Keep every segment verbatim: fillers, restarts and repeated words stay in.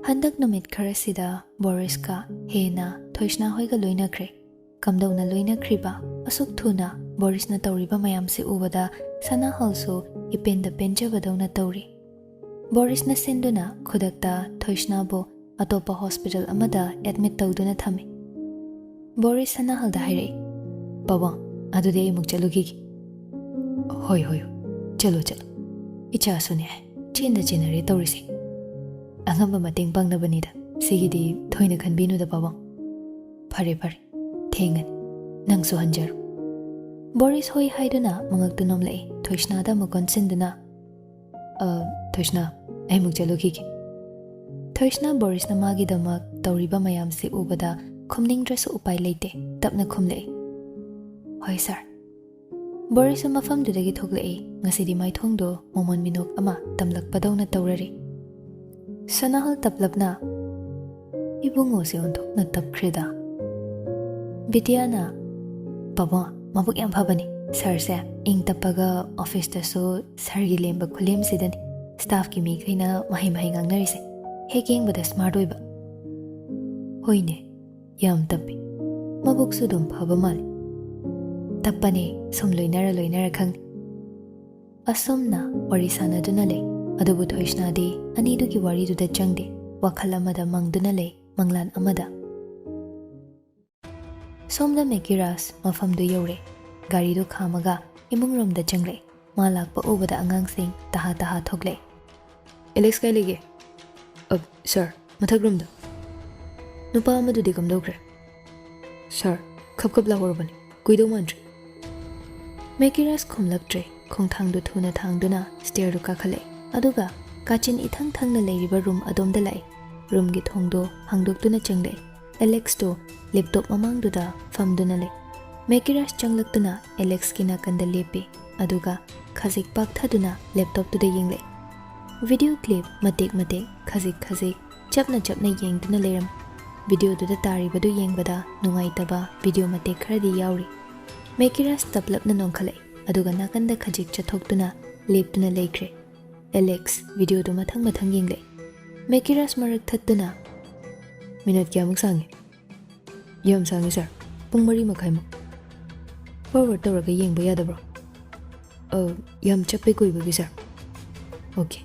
ꯍꯟꯗꯛ ꯅꯨꯃꯤꯠ ꯈꯔꯁꯤꯗ ꯕꯣꯔꯤꯁꯀ ꯍꯦꯟꯅ ꯊꯣꯏꯁꯅꯥ ꯍꯣꯏꯒ ꯂꯣꯏꯅꯈ꯭ꯔꯦ꯫ ꯀꯝꯗꯧꯅ ꯂꯣꯏꯅꯈ꯭ꯔꯤꯕ? ꯑꯁꯨꯛ ꯊꯨꯅ ꯕꯣꯔꯤꯁꯅ ꯇꯧꯔꯤꯕ ꯃꯌꯥꯝꯁꯤ ꯎꯕꯗ ꯁꯅꯥꯍꯜꯁꯨ ꯏꯄꯦꯟꯗ ꯄꯦꯟꯖꯕꯗꯧꯅ ꯇꯧꯔꯤ꯫ ꯕꯣꯔꯤꯁꯅ ꯁꯤꯟꯗꯨꯅ ꯈꯨꯗꯛꯇ ꯊꯣꯏꯁꯅꯥꯕꯨ ꯑꯇꯣꯞꯄ ꯍꯣꯁꯄꯤꯇꯥꯜ ꯑꯃꯗ ꯑꯦꯗꯃꯤꯠ ꯇꯧꯗꯨꯅ ꯊꯝꯃꯤ꯫ ꯕꯣꯔꯤꯁ ꯁꯅꯥꯍꯜꯗ ꯍꯥꯏꯔꯛꯏ, "ꯄꯥꯕꯨꯡ, ꯑꯗꯨꯗꯤ ꯑꯩ ꯑꯃꯨꯛ ꯆꯠꯂꯨꯈꯤꯒꯦ꯫" "ꯍꯣꯏ, ꯍꯣꯏ, ꯍꯣꯏ, ꯆꯠꯂꯣ, ꯆꯠꯂꯣ꯫ ꯏꯆꯥꯁꯨꯅꯦ, ꯆꯦꯟꯗ ꯆꯦꯟꯅꯔꯦ ꯇꯧꯔꯤꯁꯦ꯫ ꯑꯉꯝꯕ ꯃꯇꯦꯡ ꯄꯥꯡꯅꯕꯅꯤꯗ꯫ ꯁꯤꯒꯤꯗꯤ ꯊꯣꯏꯅ ꯈꯟꯕꯤꯅꯨꯗ, ꯄꯥꯕꯨꯡ꯫ ꯐꯔꯦ, ꯐꯔꯦ, ꯊꯦꯡꯉꯅꯤ꯫ ꯅꯪꯁꯨ ꯍꯟꯖꯔꯣ꯫" ꯕꯣꯔꯤꯁ ꯍꯣꯏ ꯍꯥꯏꯗꯨꯅ ꯃꯉꯛꯇꯨ ꯅꯣꯝꯂꯛꯏ꯫ ꯊꯣꯏꯁꯅꯥꯗ ꯑꯃꯨꯛ ꯑꯣꯟꯁꯤꯟꯗꯨꯅ, "ꯑ, ꯊꯣꯏꯁꯅꯥ, ꯑꯩ ꯑꯃꯨꯛ ꯆꯠꯂꯨꯈꯤꯒꯦ꯫" ꯊꯣꯏꯁꯅꯥ ꯕꯣꯔꯤꯁꯅ ꯃꯥꯒꯤꯗꯃꯛ ꯇꯧꯔꯤꯕ ꯃꯌꯥꯝꯁꯤ ꯎꯕꯗ ꯈꯨꯝꯅꯤꯡꯗ꯭ꯔꯁꯨ ꯎꯄꯥꯏ ꯂꯩꯇꯦ, ꯇꯞꯅ ꯈꯨꯝꯂꯛꯏ, "ꯍꯣꯏ, ꯁꯥꯔ꯫" ꯕꯣꯔꯤꯁꯁꯨ ꯃꯐꯝꯗꯨꯗꯒꯤ ꯊꯣꯛꯂꯛꯏ꯫ ꯉꯁꯤꯗꯤ ꯃꯥꯏꯊꯣꯡꯗꯣ ꯃꯣꯃꯣꯟ ꯃꯤꯅꯣꯛ ꯑꯃ ꯇꯝꯂꯛꯄꯗꯧꯅ ꯇꯧꯔꯔꯤ꯫ ꯁꯅꯥꯍꯜ ꯇꯞꯂꯞꯅ, "ꯏꯕꯨꯡꯉꯣꯁꯦ ꯑꯣꯟꯊꯣꯛꯅ ꯇꯞꯈ꯭ꯔꯦꯗ꯫" ꯕꯤꯗ꯭ꯌꯥꯅ, "ꯄꯥꯕꯨꯡ, ꯃꯕꯨꯛ ꯌꯥꯝ ꯐꯕꯅꯤ꯫ ꯁꯥꯔꯁꯦ ꯏꯪ ꯇꯞꯄꯒ ꯑꯣꯐꯤꯁꯇꯁꯨ ꯁꯥꯔꯒꯤ ꯂꯦꯝꯕ ꯈꯨꯂꯦꯝꯁꯤꯗꯅꯤ ꯁ꯭ꯇꯥꯐꯀꯤ ꯃꯤꯈꯩꯅ ꯃꯍꯩ ꯃꯍꯩ ꯉꯥꯡꯅꯔꯤꯁꯦ꯫ ꯍꯦꯛ ꯌꯦꯡꯕꯗ ꯁ꯭ꯃꯥꯔꯠ ꯑꯣꯏꯕ꯫" "ꯍꯣꯏꯅꯦ, ꯌꯥꯝ ꯇꯞꯄꯤ꯫ ꯃꯕꯨꯛꯁꯨ ꯑꯗꯨꯝ ꯐꯕ ꯃꯥꯜꯂꯤ꯫" "ꯇꯞꯄꯅꯦ, ꯁꯨꯝ ꯂꯣꯏꯅꯔ ꯂꯣꯏꯅꯔ ꯈꯪꯉꯤ꯫" ꯑꯁꯨꯝꯅ ꯋꯥꯔꯤ ꯁꯥꯟꯅꯗꯨꯅ ꯂꯩ꯫ ꯑꯗꯨꯕꯨ ꯊꯣꯏꯁꯅꯥꯗꯤ ꯑꯅꯤꯗꯨꯒꯤ ꯋꯥꯔꯤꯗꯨꯗ ꯆꯪꯗꯦ, ꯋꯥꯈꯜ ꯑꯃꯗ ꯃꯪꯗꯨꯅ ꯂꯩ, ꯃꯪꯂꯥꯟ ꯑꯃꯗ꯫ ꯁꯣꯝꯗ ꯃꯦꯀꯤꯔꯥꯖ ꯃꯐꯝꯗꯨ ꯌꯧꯔꯦ꯫ ꯒꯥꯔꯤꯗꯨ ꯈꯥꯝꯃꯒ ꯏꯃꯨꯡꯔꯣꯝꯗ ꯆꯪꯂꯛꯏ꯫ ꯃꯥ ꯂꯥꯛꯄ ꯎꯕꯗ ꯑꯉꯥꯡꯁꯤꯡ ꯇꯍꯥ ꯇꯍꯥ ꯊꯣꯛꯂꯛꯏ꯫ "ꯑꯦꯂꯦꯛꯁ ꯀꯥꯏ ꯂꯩꯒꯦ?" "ꯑ, ꯁꯥꯔ, ꯃꯊꯛ ꯔꯨꯝꯗ꯫" "ꯅꯨꯄꯥ ꯑꯃꯗꯨꯗꯤ ꯀꯝꯗꯧꯈ꯭ꯔꯦ?" "ꯁꯥꯔ, ꯈꯞ ꯈꯞ ꯂꯥꯎꯍꯧꯔꯕꯅꯤ, ꯀꯨꯏꯗꯧ ꯃꯥꯟꯗ꯭ꯔꯤ꯫" ꯃꯦꯀꯤꯔꯥꯖ ꯈꯨꯝꯂꯛꯇ꯭ꯔꯦ꯫ ꯈꯣꯡꯊꯥꯡꯗꯨ ꯊꯨꯅ ꯊꯥꯡꯗꯨꯅ ꯁ꯭ꯇꯦꯌꯔꯗꯨ ꯀꯥꯈꯠꯂꯛꯏ꯫ ꯑꯗꯨꯒ ꯀꯥꯆꯤꯟ ꯏꯊꯪ ꯊꯪꯅ ꯂꯩꯔꯤꯕ ꯔꯨꯝ ꯑꯗꯣꯝꯗ ꯂꯥꯛꯏ꯫ ꯔꯨꯝꯒꯤ ꯊꯣꯡꯗꯣ ꯍꯥꯡꯗꯣꯛꯇꯨꯅ ꯆꯪꯂꯛꯏ꯫ ꯑꯦꯂꯦꯛꯁꯇꯣ ꯂꯦꯞꯇꯣꯞ ꯃꯃꯥꯡꯗꯨꯗ ꯐꯝꯗꯨꯅ ꯂꯩ꯫ ꯃꯦꯀꯤꯔꯥꯖ ꯆꯪꯂꯛꯇꯨꯅ ꯑꯦꯂꯦꯛꯁꯀꯤ ꯅꯥꯀꯟꯗ ꯂꯦꯞꯄꯤ, ꯑꯗꯨꯒ ꯈꯖꯤꯛ ꯄꯥꯛꯊꯗꯨꯅ ꯂꯦꯞꯇꯣꯞꯇꯨꯗ ꯌꯦꯡꯂꯛꯏ꯫ ꯚꯤꯗꯤꯑꯣ ꯀ꯭ꯂꯤꯞ ꯃꯇꯦꯛ ꯃꯇꯦꯛ, ꯈꯖꯤꯛ ꯈꯖꯤꯛ, ꯆꯞꯅ ꯆꯞꯅ ꯌꯦꯡꯗꯨꯅ ꯂꯩꯔꯝꯃꯤ꯫ ꯚꯤꯗꯤꯑꯣꯗꯨꯗ ꯇꯥꯔꯤꯕꯗꯨ ꯌꯦꯡꯕꯗ ꯅꯨꯡꯉꯥꯏꯇꯕ ꯚꯤꯗꯤꯑꯣ ꯃꯇꯦꯛ ꯈꯔꯗꯤ ꯌꯥꯎꯔꯤ꯫ ꯃꯦꯀꯤꯔꯥꯖ ꯇꯞꯂꯞꯅ ꯅꯣꯡꯈꯠꯂꯛꯏ, ꯑꯗꯨꯒ ꯅꯥꯀꯟꯗ ꯈꯖꯤꯛ ꯆꯠꯊꯣꯛꯇꯨꯅ ꯂꯦꯞꯇꯨꯅ ꯂꯩꯈ꯭ꯔꯦ꯫ ꯑꯦꯂꯦꯛꯁ ꯚꯤꯗꯤꯑꯣꯗꯨ ꯃꯊꯪ ꯃꯊꯪ ꯌꯦꯡꯂꯛꯏ꯫ ꯃꯦꯀꯤꯔꯥꯁ ꯃꯔꯛ ꯊꯠꯇꯨꯅ, "ꯃꯤꯅꯠ ꯀꯌꯥꯃꯨꯛ ꯁꯥꯡꯉꯤ?" "ꯌꯥꯝ ꯁꯥꯡꯉꯤ ꯁꯥꯔ, ꯄꯨꯡ ꯃꯔꯤ ꯃꯈꯥꯏꯃꯨꯛ꯫ ꯐꯣꯔꯋꯥꯔꯗ ꯇꯧꯔꯒ ꯌꯦꯡꯕ ꯌꯥꯗꯕ꯭ꯔꯣ?" "ꯑ, ꯌꯥꯝ ꯆꯞꯄꯦ ꯀꯨꯏꯕꯒꯤ ꯁꯥꯔ꯫" "ꯑꯣꯀꯦ꯫"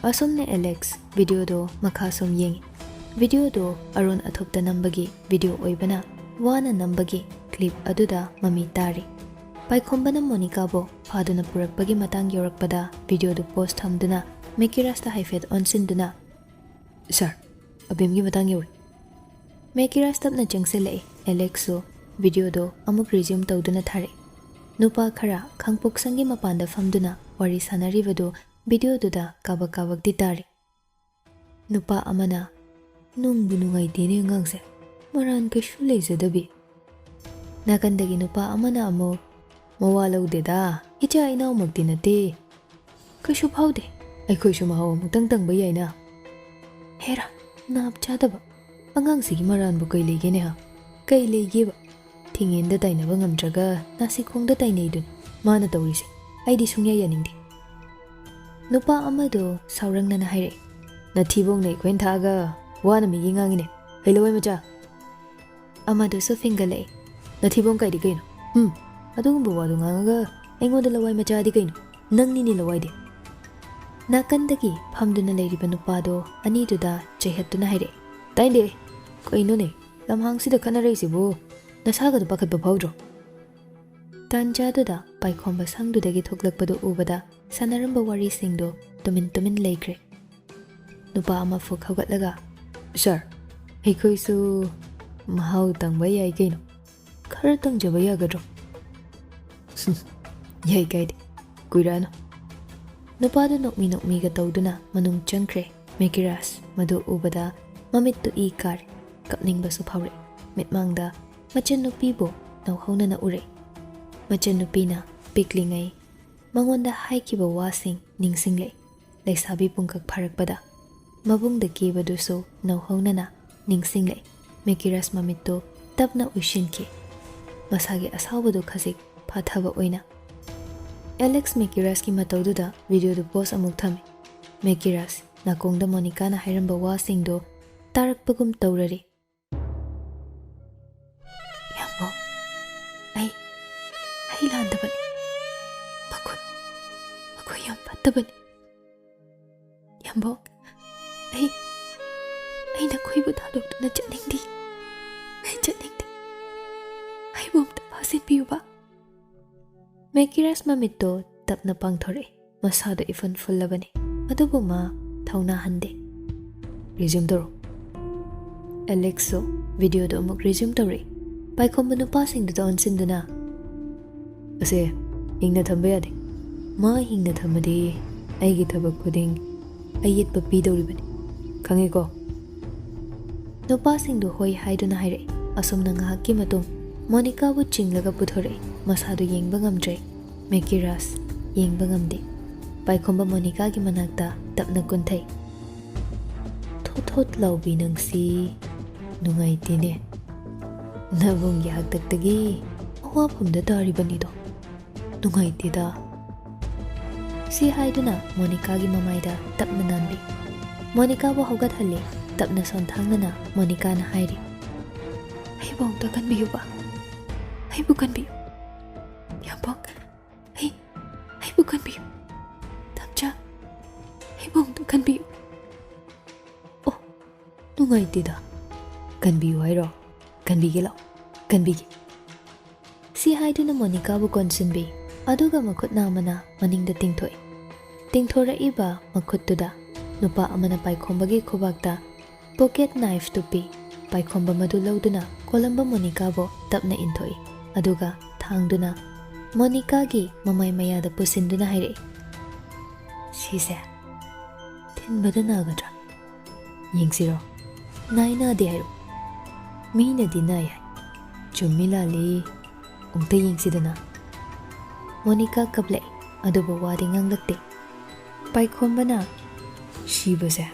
ꯑꯁꯨꯝꯅ ꯑꯦꯂꯦꯛꯁ ꯚꯤꯗꯤꯑꯣꯗꯣ ꯃꯈꯥ ꯁꯨꯝ ꯌꯦꯡꯉꯤ꯫ ꯚꯤꯗꯤꯑꯣꯗꯣ ꯑꯔꯣꯟ ꯑꯊꯨꯞꯇ ꯅꯝꯕꯒꯤ ꯚꯤꯗꯤꯑꯣ ꯑꯣꯏꯕꯅ ꯋꯥꯅ ꯅꯝꯕꯒꯤ ꯀ꯭ꯂꯤꯞ ꯑꯗꯨꯗ ꯃꯃꯤ ꯇꯥꯔꯤ꯫ ꯄꯥꯏꯈꯣꯝꯕꯅ ꯃꯣꯅꯤꯀꯥꯕꯨ ꯐꯥꯗꯨꯅ ꯄꯨꯔꯛꯄꯒꯤ ꯃꯇꯥꯡ ꯌꯧꯔꯛꯄꯗ ꯚꯤꯗꯤꯑꯣꯗꯨ ꯄꯣꯁ ꯊꯝꯗꯨꯅ ꯃꯦꯀꯤꯔꯥꯁꯇ ꯍꯥꯏꯐꯦꯠ ꯑꯣꯟꯁꯤꯟꯗꯨꯅ, "ꯁꯥꯔ, ꯑꯕꯦꯝꯒꯤ ꯃꯇꯥꯡ ꯌꯧꯔꯦ꯫" ꯃꯦꯀꯤꯔꯥꯁ ꯇꯞꯅ ꯆꯪꯁꯤꯜꯂꯛꯏ꯫ ꯑꯦꯂꯦꯛꯁꯁꯨ ꯚꯤꯗꯤꯑꯣꯗꯣ ꯑꯃꯨꯛ ꯔꯤꯖ꯭ꯌꯨꯝ ꯇꯧꯗꯨꯅ ꯊꯥꯔꯛꯏ꯫ ꯅꯨꯄꯥ ꯈꯔ ꯈꯥꯡꯄꯣꯛꯁꯪꯒꯤ ꯃꯄꯥꯟꯗ ꯐꯝꯗꯨꯅ ꯋꯥꯔꯤ ꯁꯥꯟꯅꯔꯤꯕꯗꯨ ꯚꯤꯗꯤꯑꯣꯗꯨꯗ ꯀꯥꯕꯛ ꯀꯥꯕꯛꯇꯤ ꯇꯥꯔꯤ꯫ ꯅꯨꯄꯥ ꯑꯃꯅ, "ꯅꯨꯡꯕꯨ ꯅꯨꯡꯉꯥꯏꯇꯦꯅꯦ ꯑꯉꯥꯡꯁꯦ, ꯃꯔꯥꯟ ꯀꯩꯁꯨ ꯂꯩꯖꯗꯕꯤ꯫" ꯅꯥꯀꯟꯗꯒꯤ ꯅꯨꯄꯥ ꯑꯃꯅ ꯑꯃꯨꯛ, "ꯃꯋꯥ ꯂꯧꯗꯦꯗ, ꯏꯆꯥ ꯏꯅꯥꯎꯃꯛꯇꯤ ꯅꯠꯇꯦ, ꯀꯩꯁꯨ ꯐꯥꯎꯗꯦ, ꯑꯩꯈꯣꯏꯁꯨ ꯃꯍꯥꯎ ꯑꯃꯨꯛꯇꯪ ꯇꯪꯕ ꯌꯥꯏꯅ꯫" ꯍꯦꯔꯥ, ꯅꯥꯞ ꯆꯥꯗꯕ ꯑꯉꯥꯡꯁꯤꯒꯤ ꯃꯔꯥꯟꯕꯨ ꯀꯩ ꯂꯩꯒꯦꯅꯦ ꯍꯥ? ꯀꯩ ꯂꯩꯒꯦꯕ? ꯊꯤꯡꯉꯦꯟꯗ ꯇꯥꯏꯅꯕ ꯉꯝꯗ꯭ꯔꯒ ꯅꯥꯁꯤꯈꯣꯡꯗ ꯇꯥꯏꯅꯩꯗꯨꯅꯤ ꯃꯥꯅ ꯇꯧꯔꯤꯁꯦ꯫ ꯑꯩꯗꯤ ꯁꯨꯡꯌꯥ ꯌꯥꯅꯤꯡꯗꯦ꯫ ꯅꯨꯄꯥ ꯑꯃꯗꯣ ꯁꯥꯎꯔꯪꯅꯅ ꯍꯥꯏꯔꯛꯏ, "ꯅꯊꯤꯕꯣꯡꯅ ꯑꯩꯈꯣꯏꯅ ꯊꯥꯛꯑꯒ ꯋꯥꯅ ꯃꯤꯒꯤ ꯉꯥꯡꯉꯤꯅꯦ, ꯍꯩ ꯂꯋꯥꯏ ꯃꯆꯥ!" ꯑꯃꯗꯨꯁꯨ ꯐꯤꯡꯒꯠꯂꯛꯏ, "ꯅꯊꯤꯕꯣꯡ ꯀꯥꯏꯗꯤ ꯀꯩꯅꯣ? ꯍꯨꯝ, ꯑꯗꯨꯒꯨꯝꯕ ꯋꯥꯗꯣ ꯉꯥꯡꯉꯒ ꯑꯩꯉꯣꯟꯗ ꯂꯋꯥꯏ ꯃꯆꯥꯗꯤ ꯀꯩꯅꯣ? ꯅꯪꯅꯤꯅꯦ ꯂꯋꯥꯏꯗꯤ!" ꯅꯥꯀꯟꯗꯒꯤ ꯐꯝꯗꯨꯅ ꯂꯩꯔꯤꯕ ꯅꯨꯄꯥꯗꯣ ꯑꯅꯤꯗꯨꯗ ꯆꯩꯍꯠꯇꯨꯅ ꯍꯥꯏꯔꯛꯏ, "ꯇꯥꯏꯅꯦ, ꯀꯩꯅꯣꯅꯦ, ꯂꯝꯍꯥꯡꯁꯤꯗ ꯈꯠꯅꯔꯛꯏꯁꯤꯕꯨ? ꯅꯁꯥꯒꯗꯣ ꯄꯥꯈꯠꯄ ꯐꯥꯎꯗ꯭ꯔꯣ?" ꯇꯥꯟꯖꯥꯗꯨꯗ ꯄꯥꯏꯈꯣꯝꯕ ꯁꯪꯗꯨꯗꯒꯤ ꯊꯣꯛꯂꯛꯄꯗꯨ ꯎꯕꯗ ꯁꯥꯟꯅꯔꯝꯕ ꯋꯥꯔꯤꯁꯤꯡꯗꯨ ꯇꯨꯃꯤꯟ ꯇꯨꯃꯤꯟ ꯂꯩꯈ꯭ꯔꯦ꯫ ꯅꯨꯄꯥ ꯑꯃ ꯐꯨꯛ ꯍꯧꯒꯠꯂꯒ, "ꯁꯥꯔ, ꯑꯩꯈꯣꯏꯁꯨ ꯃꯍꯥꯎ ꯇꯪꯕ ꯌꯥꯏ ꯀꯩꯅꯣ? ꯈꯔ ꯇꯪꯖꯕ ꯌꯥꯒꯗ꯭ꯔꯣ?" "ꯌꯥꯏ, ꯀꯥꯏꯗꯦ, ꯀꯨꯏꯔꯛꯑꯅꯨ꯫" ꯅꯨꯄꯥꯗꯨ ꯅꯣꯛꯃꯤ ꯅꯣꯛꯃꯤꯒ ꯇꯧꯗꯨꯅ ꯃꯅꯨꯡ ꯆꯪꯈ꯭ꯔꯦ꯫ ꯃꯦꯀꯤꯔꯥꯁ ꯃꯗꯨ ꯎꯕꯗ ꯃꯃꯤꯠꯇꯨ ꯏ ꯀꯥꯔꯦ, ꯀꯞꯅꯤꯡꯕꯁꯨ ꯐꯥꯎꯔꯛꯏ꯫ ꯃꯤꯠꯃꯥꯡꯗ ꯃꯆꯟꯅꯨꯄꯤꯕꯨ ꯅꯧꯍꯧꯅꯅ ꯎꯔꯛꯏ꯫ ꯃꯆꯟꯅꯨꯄꯤꯅ ꯄꯤꯛꯂꯤꯉꯩ ꯃꯉꯣꯟꯗ ꯍꯥꯏꯈꯤꯕ ꯋꯥꯁꯤꯡ ꯅꯤꯡꯁꯤꯡꯂꯛꯏ꯫ ꯂꯩꯁꯥꯕꯤ ꯄꯨꯡꯀꯛ ꯐꯥꯔꯛꯄꯗ ꯃꯕꯨꯡꯗ ꯀꯦꯕꯗꯨꯁꯨ ꯅꯧꯍꯧꯅꯅ ꯅꯤꯡꯁꯤꯡꯂꯛꯏ꯫ ꯃꯦꯀꯤꯔꯥꯁ ꯃꯃꯤꯠꯇꯨ ꯇꯞꯅ ꯎꯏꯁꯤꯟꯈꯤ꯫ ꯃꯁꯥꯒꯤ ꯑꯁꯥꯎꯕꯗꯨ ꯈꯖꯤꯛ ꯐꯥꯊꯕ ꯑꯣꯏꯅ꯫ ꯑꯦꯂꯦꯛꯁ ꯃꯦꯀꯤꯔꯥꯁꯀꯤ ꯃꯇꯧꯗꯨꯗ ꯚꯤꯗꯤꯑꯣꯗꯨ ꯄꯣꯖ ꯑꯃꯨꯛ ꯊꯝꯃꯤ꯫ ꯃꯦꯀꯤꯔꯥꯁ ꯅꯥꯀꯣꯡꯗ ꯃꯣꯅꯤꯀꯥꯅ ꯍꯥꯏꯔꯝꯕ ꯋꯥꯁꯤꯡꯗꯣ ꯇꯥꯔꯛꯄꯒꯨꯝ ꯇꯧꯔꯔꯤ꯫ "ꯌꯥꯝꯕꯣ, ꯑꯩ, ꯑꯩ ꯂꯥꯟꯗꯕꯅꯤ꯫ ꯃꯈꯣꯏ, ꯃꯈꯣꯏ ꯌꯥꯝ ꯐꯠꯇꯕꯅꯤ꯫ ꯌꯥꯝꯕꯣ, ꯑꯩ, ꯑꯩ ꯅꯈꯣꯏꯕꯨ ꯊꯥꯗꯣꯛꯇꯨꯅ ꯆꯠꯅꯤꯡꯗꯦ꯫ ꯑꯩ ꯆꯠꯅꯤꯡꯗꯦ꯫ ꯑꯩꯕꯨ ꯑꯝꯇ ꯐꯥꯖꯤꯟꯕꯤꯌꯨꯕ꯫" ꯃꯦꯀꯤꯔꯥꯁ ꯃꯃꯤꯠꯇꯣ ꯇꯞꯅ ꯄꯥꯡꯊꯣꯔꯛꯏ꯫ ꯃꯁꯥꯗꯣ ꯏꯐꯨꯟ ꯐꯨꯜꯂꯕꯅꯤ꯫ ꯑꯗꯨꯕꯨ ꯃꯥ ꯊꯧꯅꯥ ꯍꯟꯗꯦ꯫ "ꯔꯤꯖ꯭ꯌꯨꯝ ꯇꯧꯔꯣ꯫" ꯑꯦꯂꯦꯛꯁꯁꯨ ꯚꯤꯗꯤꯑꯣꯗꯣ ꯑꯃꯨꯛ ꯔꯤꯖ꯭ꯌꯨꯝ ꯇꯧꯔꯛꯏ꯫ ꯄꯥꯏꯈꯣꯝꯕ ꯅꯨꯄꯥꯁꯤꯡꯗꯨꯗ ꯑꯣꯟꯁꯤꯟꯗꯨꯅ, "ꯑꯁꯦ, ꯍꯤꯡꯅ ꯊꯝꯕ ꯌꯥꯗꯦ꯫ ꯃꯥ ꯍꯤꯡꯅ ꯊꯝꯃꯗꯤ ꯑꯩꯒꯤ ꯊꯕꯛ ꯈꯨꯗꯤꯡ ꯑꯌꯦꯠꯄ ꯄꯤꯗꯧꯔꯤꯕꯅꯤ꯫ ꯈꯪꯉꯤꯀꯣ?" ꯅꯨꯄꯥꯁꯤꯡꯗꯨ ꯍꯣꯏ ꯍꯥꯏꯗꯨꯅ ꯍꯥꯏꯔꯛꯏ꯫ ꯑꯁꯨꯝꯅ ꯉꯥꯏꯍꯥꯛꯀꯤ ꯃꯇꯨꯡ ꯃꯣꯅꯤꯀꯥꯕꯨ ꯆꯤꯡꯂꯒ ꯄꯨꯊꯣꯔꯛꯏ꯫ ꯃꯁꯥꯗꯨ ꯌꯦꯡꯕ ꯉꯝꯗ꯭ꯔꯦ꯫ ꯃꯦꯀꯤꯔꯥꯁ ꯌꯦꯡꯕ ꯉꯝꯗꯦ꯫ ꯄꯥꯏꯈꯣꯝꯕ ꯃꯣꯅꯤꯀꯥꯒꯤ ꯃꯅꯥꯛꯇ ꯇꯞꯅ ꯀꯨꯟꯊꯩ꯫ "ꯊꯣꯠ ꯊꯣꯠ ꯂꯥꯎꯕꯤ ꯅꯪꯁꯤ ꯅꯨꯡꯉꯥꯏꯇꯦꯅꯦ꯫ ꯅꯕꯨꯡꯒꯤ ꯍꯥꯛꯇꯛꯇꯒꯤ ꯑꯋꯥꯐꯝꯗ ꯇꯥꯔꯤꯕꯅꯤꯗꯣ꯫ ꯅꯨꯡꯉꯥꯏꯇꯦꯗ꯫" ꯁꯤ ꯍꯥꯏꯗꯨꯅ ꯃꯣꯅꯤꯀꯥꯒꯤ ꯃꯃꯥꯏꯗ ꯇꯞꯅ ꯅꯥꯟꯕꯤ꯫ ꯃꯣꯅꯤꯀꯥꯕꯨ ꯍꯧꯒꯠꯍꯜꯂꯤ꯫ ꯇꯞꯅ ꯁꯣꯟꯊꯥꯡꯅꯅ ꯃꯣꯅꯤꯀꯥꯅ ꯍꯥꯏꯔꯤ, "ꯑꯩꯕꯨ ꯑꯃꯨꯛꯇ ꯀꯟꯕꯤꯌꯨꯕ꯫ ꯑꯩꯕꯨ ꯀꯟꯕꯤꯌꯨ꯫ ꯌꯥꯝꯕꯣꯛ, ꯑꯩ, ꯑꯩꯕꯨ ꯀꯟꯕꯤꯌꯨ꯫ ꯇꯝꯆꯥ, ꯑꯩꯕꯨ ꯑꯃꯨꯛꯇ ꯀꯟꯕꯤꯌꯨ꯫" "ꯑꯣ, ꯅꯨꯡꯉꯥꯏꯇꯦꯗ꯫ ꯀꯟꯕꯤꯌꯨ ꯍꯥꯏꯔꯣ? ꯀꯟꯕꯤꯒꯦ ꯂꯥꯛꯑꯣ, ꯀꯟꯕꯤꯒꯦ꯫" ꯁꯤ ꯍꯥꯏꯗꯨꯅ ꯃꯣꯅꯤꯀꯥꯕꯨ ꯀꯣꯟꯁꯤꯟꯕꯤ꯫ ꯑꯗꯨꯒ ꯃꯈꯨꯠ ꯅꯥꯝꯃꯅ ꯃꯅꯤꯡꯗ ꯇꯤꯡꯊꯣꯛꯏ꯫ ꯇꯤꯡꯊꯣꯔꯛꯏꯕ ꯃꯈꯨꯠꯇꯨꯗ ꯅꯨꯄꯥ ꯑꯃꯅ ꯄꯥꯏꯈꯣꯝꯕꯒꯤ ꯈꯨꯕꯥꯛꯇ ꯄꯣꯀꯦꯠ ꯅꯥꯏꯐꯇꯨ ꯄꯤ꯫ ꯄꯥꯏꯈꯣꯝꯕ ꯃꯗꯨ ꯂꯧꯗꯨꯅ ꯀꯣꯂꯝꯕ ꯃꯣꯅꯤꯀꯥꯕꯨ ꯇꯞꯅ ꯏꯟꯊꯣꯛꯏ꯫ ꯑꯗꯨꯒ ꯊꯥꯡꯗꯨꯅ ꯃꯣꯅꯤꯀꯥꯒꯤ ꯃꯃꯥꯏ ꯃꯌꯥꯗ ꯄꯨꯁꯤꯟꯗꯨꯅ ꯍꯥꯏꯔꯛꯏ, "ꯁꯤꯁꯦ ꯊꯤꯟꯕꯗ ꯅꯥꯒꯗ꯭ꯔꯥ? ꯌꯦꯡꯁꯤꯔꯣ? ꯅꯥꯏ ꯅꯥꯗꯦ ꯍꯥꯏꯔꯣ? ꯃꯤꯅꯗꯤ ꯅꯥꯏ ꯍꯥꯏ꯫ ꯆꯨꯝꯃꯤ ꯂꯥꯜꯂꯤ ꯑꯃꯨꯛꯇ ꯌꯦꯡꯁꯤꯗꯅ꯫" ꯃꯣꯅꯤꯀꯥ ꯀꯞꯂꯛꯏ, ꯑꯗꯨꯕꯨ ꯋꯥꯗꯤ ꯉꯥꯡꯂꯛꯇꯦ꯫ ꯄꯥꯏꯈꯣꯝꯕꯅ, "ꯁꯤꯕꯁꯦ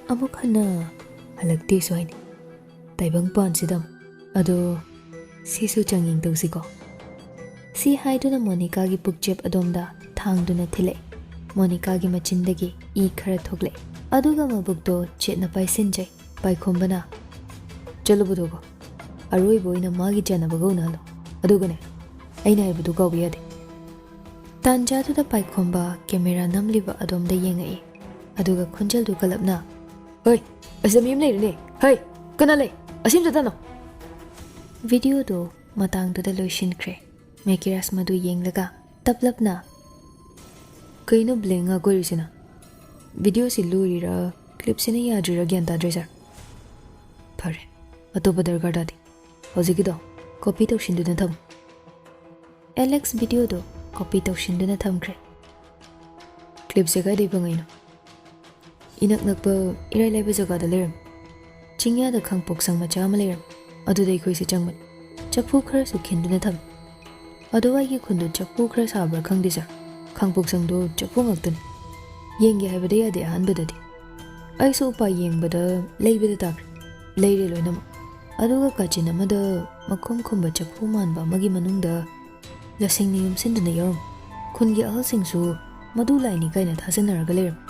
ꯑꯃꯨꯛ ꯍꯟꯅ ꯍꯜꯂꯛꯇꯦꯁꯨ ꯍꯥꯏꯅꯤ꯫ ꯇꯥꯏꯕꯪ ꯄꯥꯟꯁꯤꯗ ꯑꯃꯨꯛ꯫ ꯑꯗꯣ ꯁꯤꯁꯨ ꯆꯥꯡꯌꯦꯡ ꯇꯧꯁꯤꯀꯣ?" ꯁꯤ ꯍꯥꯏꯗꯨꯅ ꯃꯣꯅꯤꯀꯥꯒꯤ ꯄꯨꯛꯆꯦꯞ ꯑꯗꯣꯝꯗ ꯊꯥꯡꯗꯨꯅ ꯊꯤꯜꯂꯛꯏ꯫ ꯃꯣꯅꯤꯀꯥꯒꯤ ꯃꯆꯤꯟꯗꯒꯤ ꯏ ꯈꯔ ꯊꯣꯛꯂꯛꯏ꯫ ꯑꯗꯨꯒ ꯃꯕꯨꯛꯇꯣ ꯆꯦꯠꯅ ꯄꯥꯏꯁꯤꯟꯖꯩ꯫ ꯄꯥꯏꯈꯣꯝꯕꯅ, "ꯆꯠꯂꯨ ꯄꯨꯊꯣꯛꯈꯣ꯫ ꯑꯔꯣꯏꯕ ꯑꯣꯏꯅ ꯃꯥꯒꯤ ꯆꯥꯅꯕꯒ ꯎꯅꯍꯜꯂꯣ꯫ ꯑꯗꯨꯒꯅꯦ, ꯑꯩꯅ ꯍꯥꯏꯕꯗꯨ ꯀꯥꯎꯕ ꯌꯥꯗꯦ꯫" ꯇꯥꯟꯖꯥꯗꯨꯗ ꯄꯥꯏꯈꯣꯝꯕ ꯀꯦꯃꯦꯔꯥ ꯅꯝꯂꯤꯕ ꯑꯗꯣꯝꯗ ꯌꯦꯡꯉꯛꯏ꯫ ꯑꯗꯨꯒ ꯈꯣꯟꯖꯦꯜꯗꯨ ꯀꯜꯂꯞꯅ, "ꯍꯣꯏ, ꯑꯁꯤꯗ ꯃꯤ ꯑꯃ ꯂꯩꯔꯦꯅꯦ꯫ ꯍꯩ, ꯀꯅꯥ ꯂꯩ? ꯑꯁꯤ ꯑꯝꯇ ꯇꯥꯅꯧ꯫" ꯚꯤꯗꯤꯑꯣꯗꯨ ꯃꯇꯥꯡꯗꯨꯗ ꯂꯣꯏꯁꯤꯟꯈ꯭ꯔꯦ꯫ ꯃꯦꯀꯤꯔꯥꯁ ꯃꯗꯨ ꯌꯦꯡꯂꯒ ꯇꯞꯂꯞꯅ, "ꯀꯩꯅꯣ ꯕ꯭ꯂꯦꯡ ꯉꯥꯛ ꯑꯣꯏꯔꯤꯁꯤꯅ? ꯚꯤꯗꯤꯑꯣꯁꯤ ꯂꯣꯏꯔꯤꯔꯥ, ꯀ꯭ꯂꯤꯞꯁꯤꯅ ꯌꯥꯗ꯭ꯔꯤꯔꯥ ꯒ꯭ꯌꯥꯟ ꯇꯥꯗ꯭ꯔꯦ ꯁꯥꯔ꯫" "ꯐꯔꯦ, ꯑꯇꯣꯞꯄ ꯗꯔꯀꯥꯔ ꯇꯥꯗꯦ꯫ ꯍꯧꯖꯤꯛꯀꯤꯗꯣ ꯀꯣꯄꯤ ꯇꯧꯁꯤꯟꯗꯨꯅ ꯊꯝꯃꯨ꯫" ꯑꯦꯂꯦꯛꯁ ꯚꯤꯗꯤꯑꯣꯗꯣ ꯀꯣꯄꯤ ꯇꯧꯁꯤꯟꯗꯨꯅ ꯊꯝꯈ꯭ꯔꯦ꯫ "ꯀ꯭ꯂꯤꯞꯁꯦ ꯀꯥꯏꯗꯩ ꯐꯪꯉꯛꯏꯅꯣ?" "ꯏꯅꯛ ꯅꯛꯄ ꯏꯔꯥꯏ ꯂꯥꯏꯕ ꯖꯒꯥꯗ ꯂꯩꯔꯝꯃꯤ꯫ ꯆꯤꯡꯌꯥꯗ ꯈꯥꯡꯄꯣꯛꯁꯪ ꯃꯆꯥ ꯑꯃ ꯂꯩꯔꯝꯃꯤ꯫ ꯑꯗꯨꯗ ꯑꯩꯈꯣꯏꯁꯦ ꯆꯪꯕꯅꯤ꯫ ꯆꯐꯨ ꯈꯔꯁꯨ ꯈꯤꯟꯗꯨꯅ ꯊꯝꯃꯤ꯫ ꯑꯗꯨꯋꯥꯏꯒꯤ ꯈꯨꯟꯗꯣ ꯆꯐꯨ ꯈꯔ ꯁꯥꯕ꯭ꯔꯥ ꯈꯪꯗꯦ ꯁꯥꯔ꯫ ꯈꯥꯡꯄꯣꯛꯁꯪꯗꯣ ꯆꯐꯨ ꯉꯥꯛꯇꯅꯤ꯫ ꯌꯦꯡꯒꯦ ꯍꯥꯏꯕꯗ ꯌꯥꯗꯦ ꯑꯍꯥꯟꯕꯗꯗꯤ꯫ ꯑꯩꯁꯨ ꯎꯄꯥꯏ ꯌꯦꯡꯕꯗ ꯂꯩꯕꯗ ꯇꯥꯈ꯭ꯔꯦ꯫ ꯂꯩꯔꯦ ꯂꯣꯏꯅꯃꯛ꯫ ꯑꯗꯨꯒ ꯀꯥꯆꯤꯟ ꯑꯃꯗ ꯃꯈꯨꯝ ꯈꯨꯝꯕ ꯆꯐꯨ ꯃꯥꯟꯕ ꯑꯃꯒꯤ ꯃꯅꯨꯡꯗ ꯂꯁꯤꯡꯅ ꯌꯣꯝꯁꯤꯟꯗꯨꯅ ꯌꯥꯎꯔꯝꯃꯤ꯫ ꯈꯨꯟꯒꯤ ꯑꯍꯜꯁꯤꯡꯁꯨ ꯃꯗꯨ ꯂꯥꯏꯅꯤ ꯀꯥꯏꯅ ꯊꯥꯖꯅꯔꯒ ꯂꯩꯔꯝꯃꯤ꯫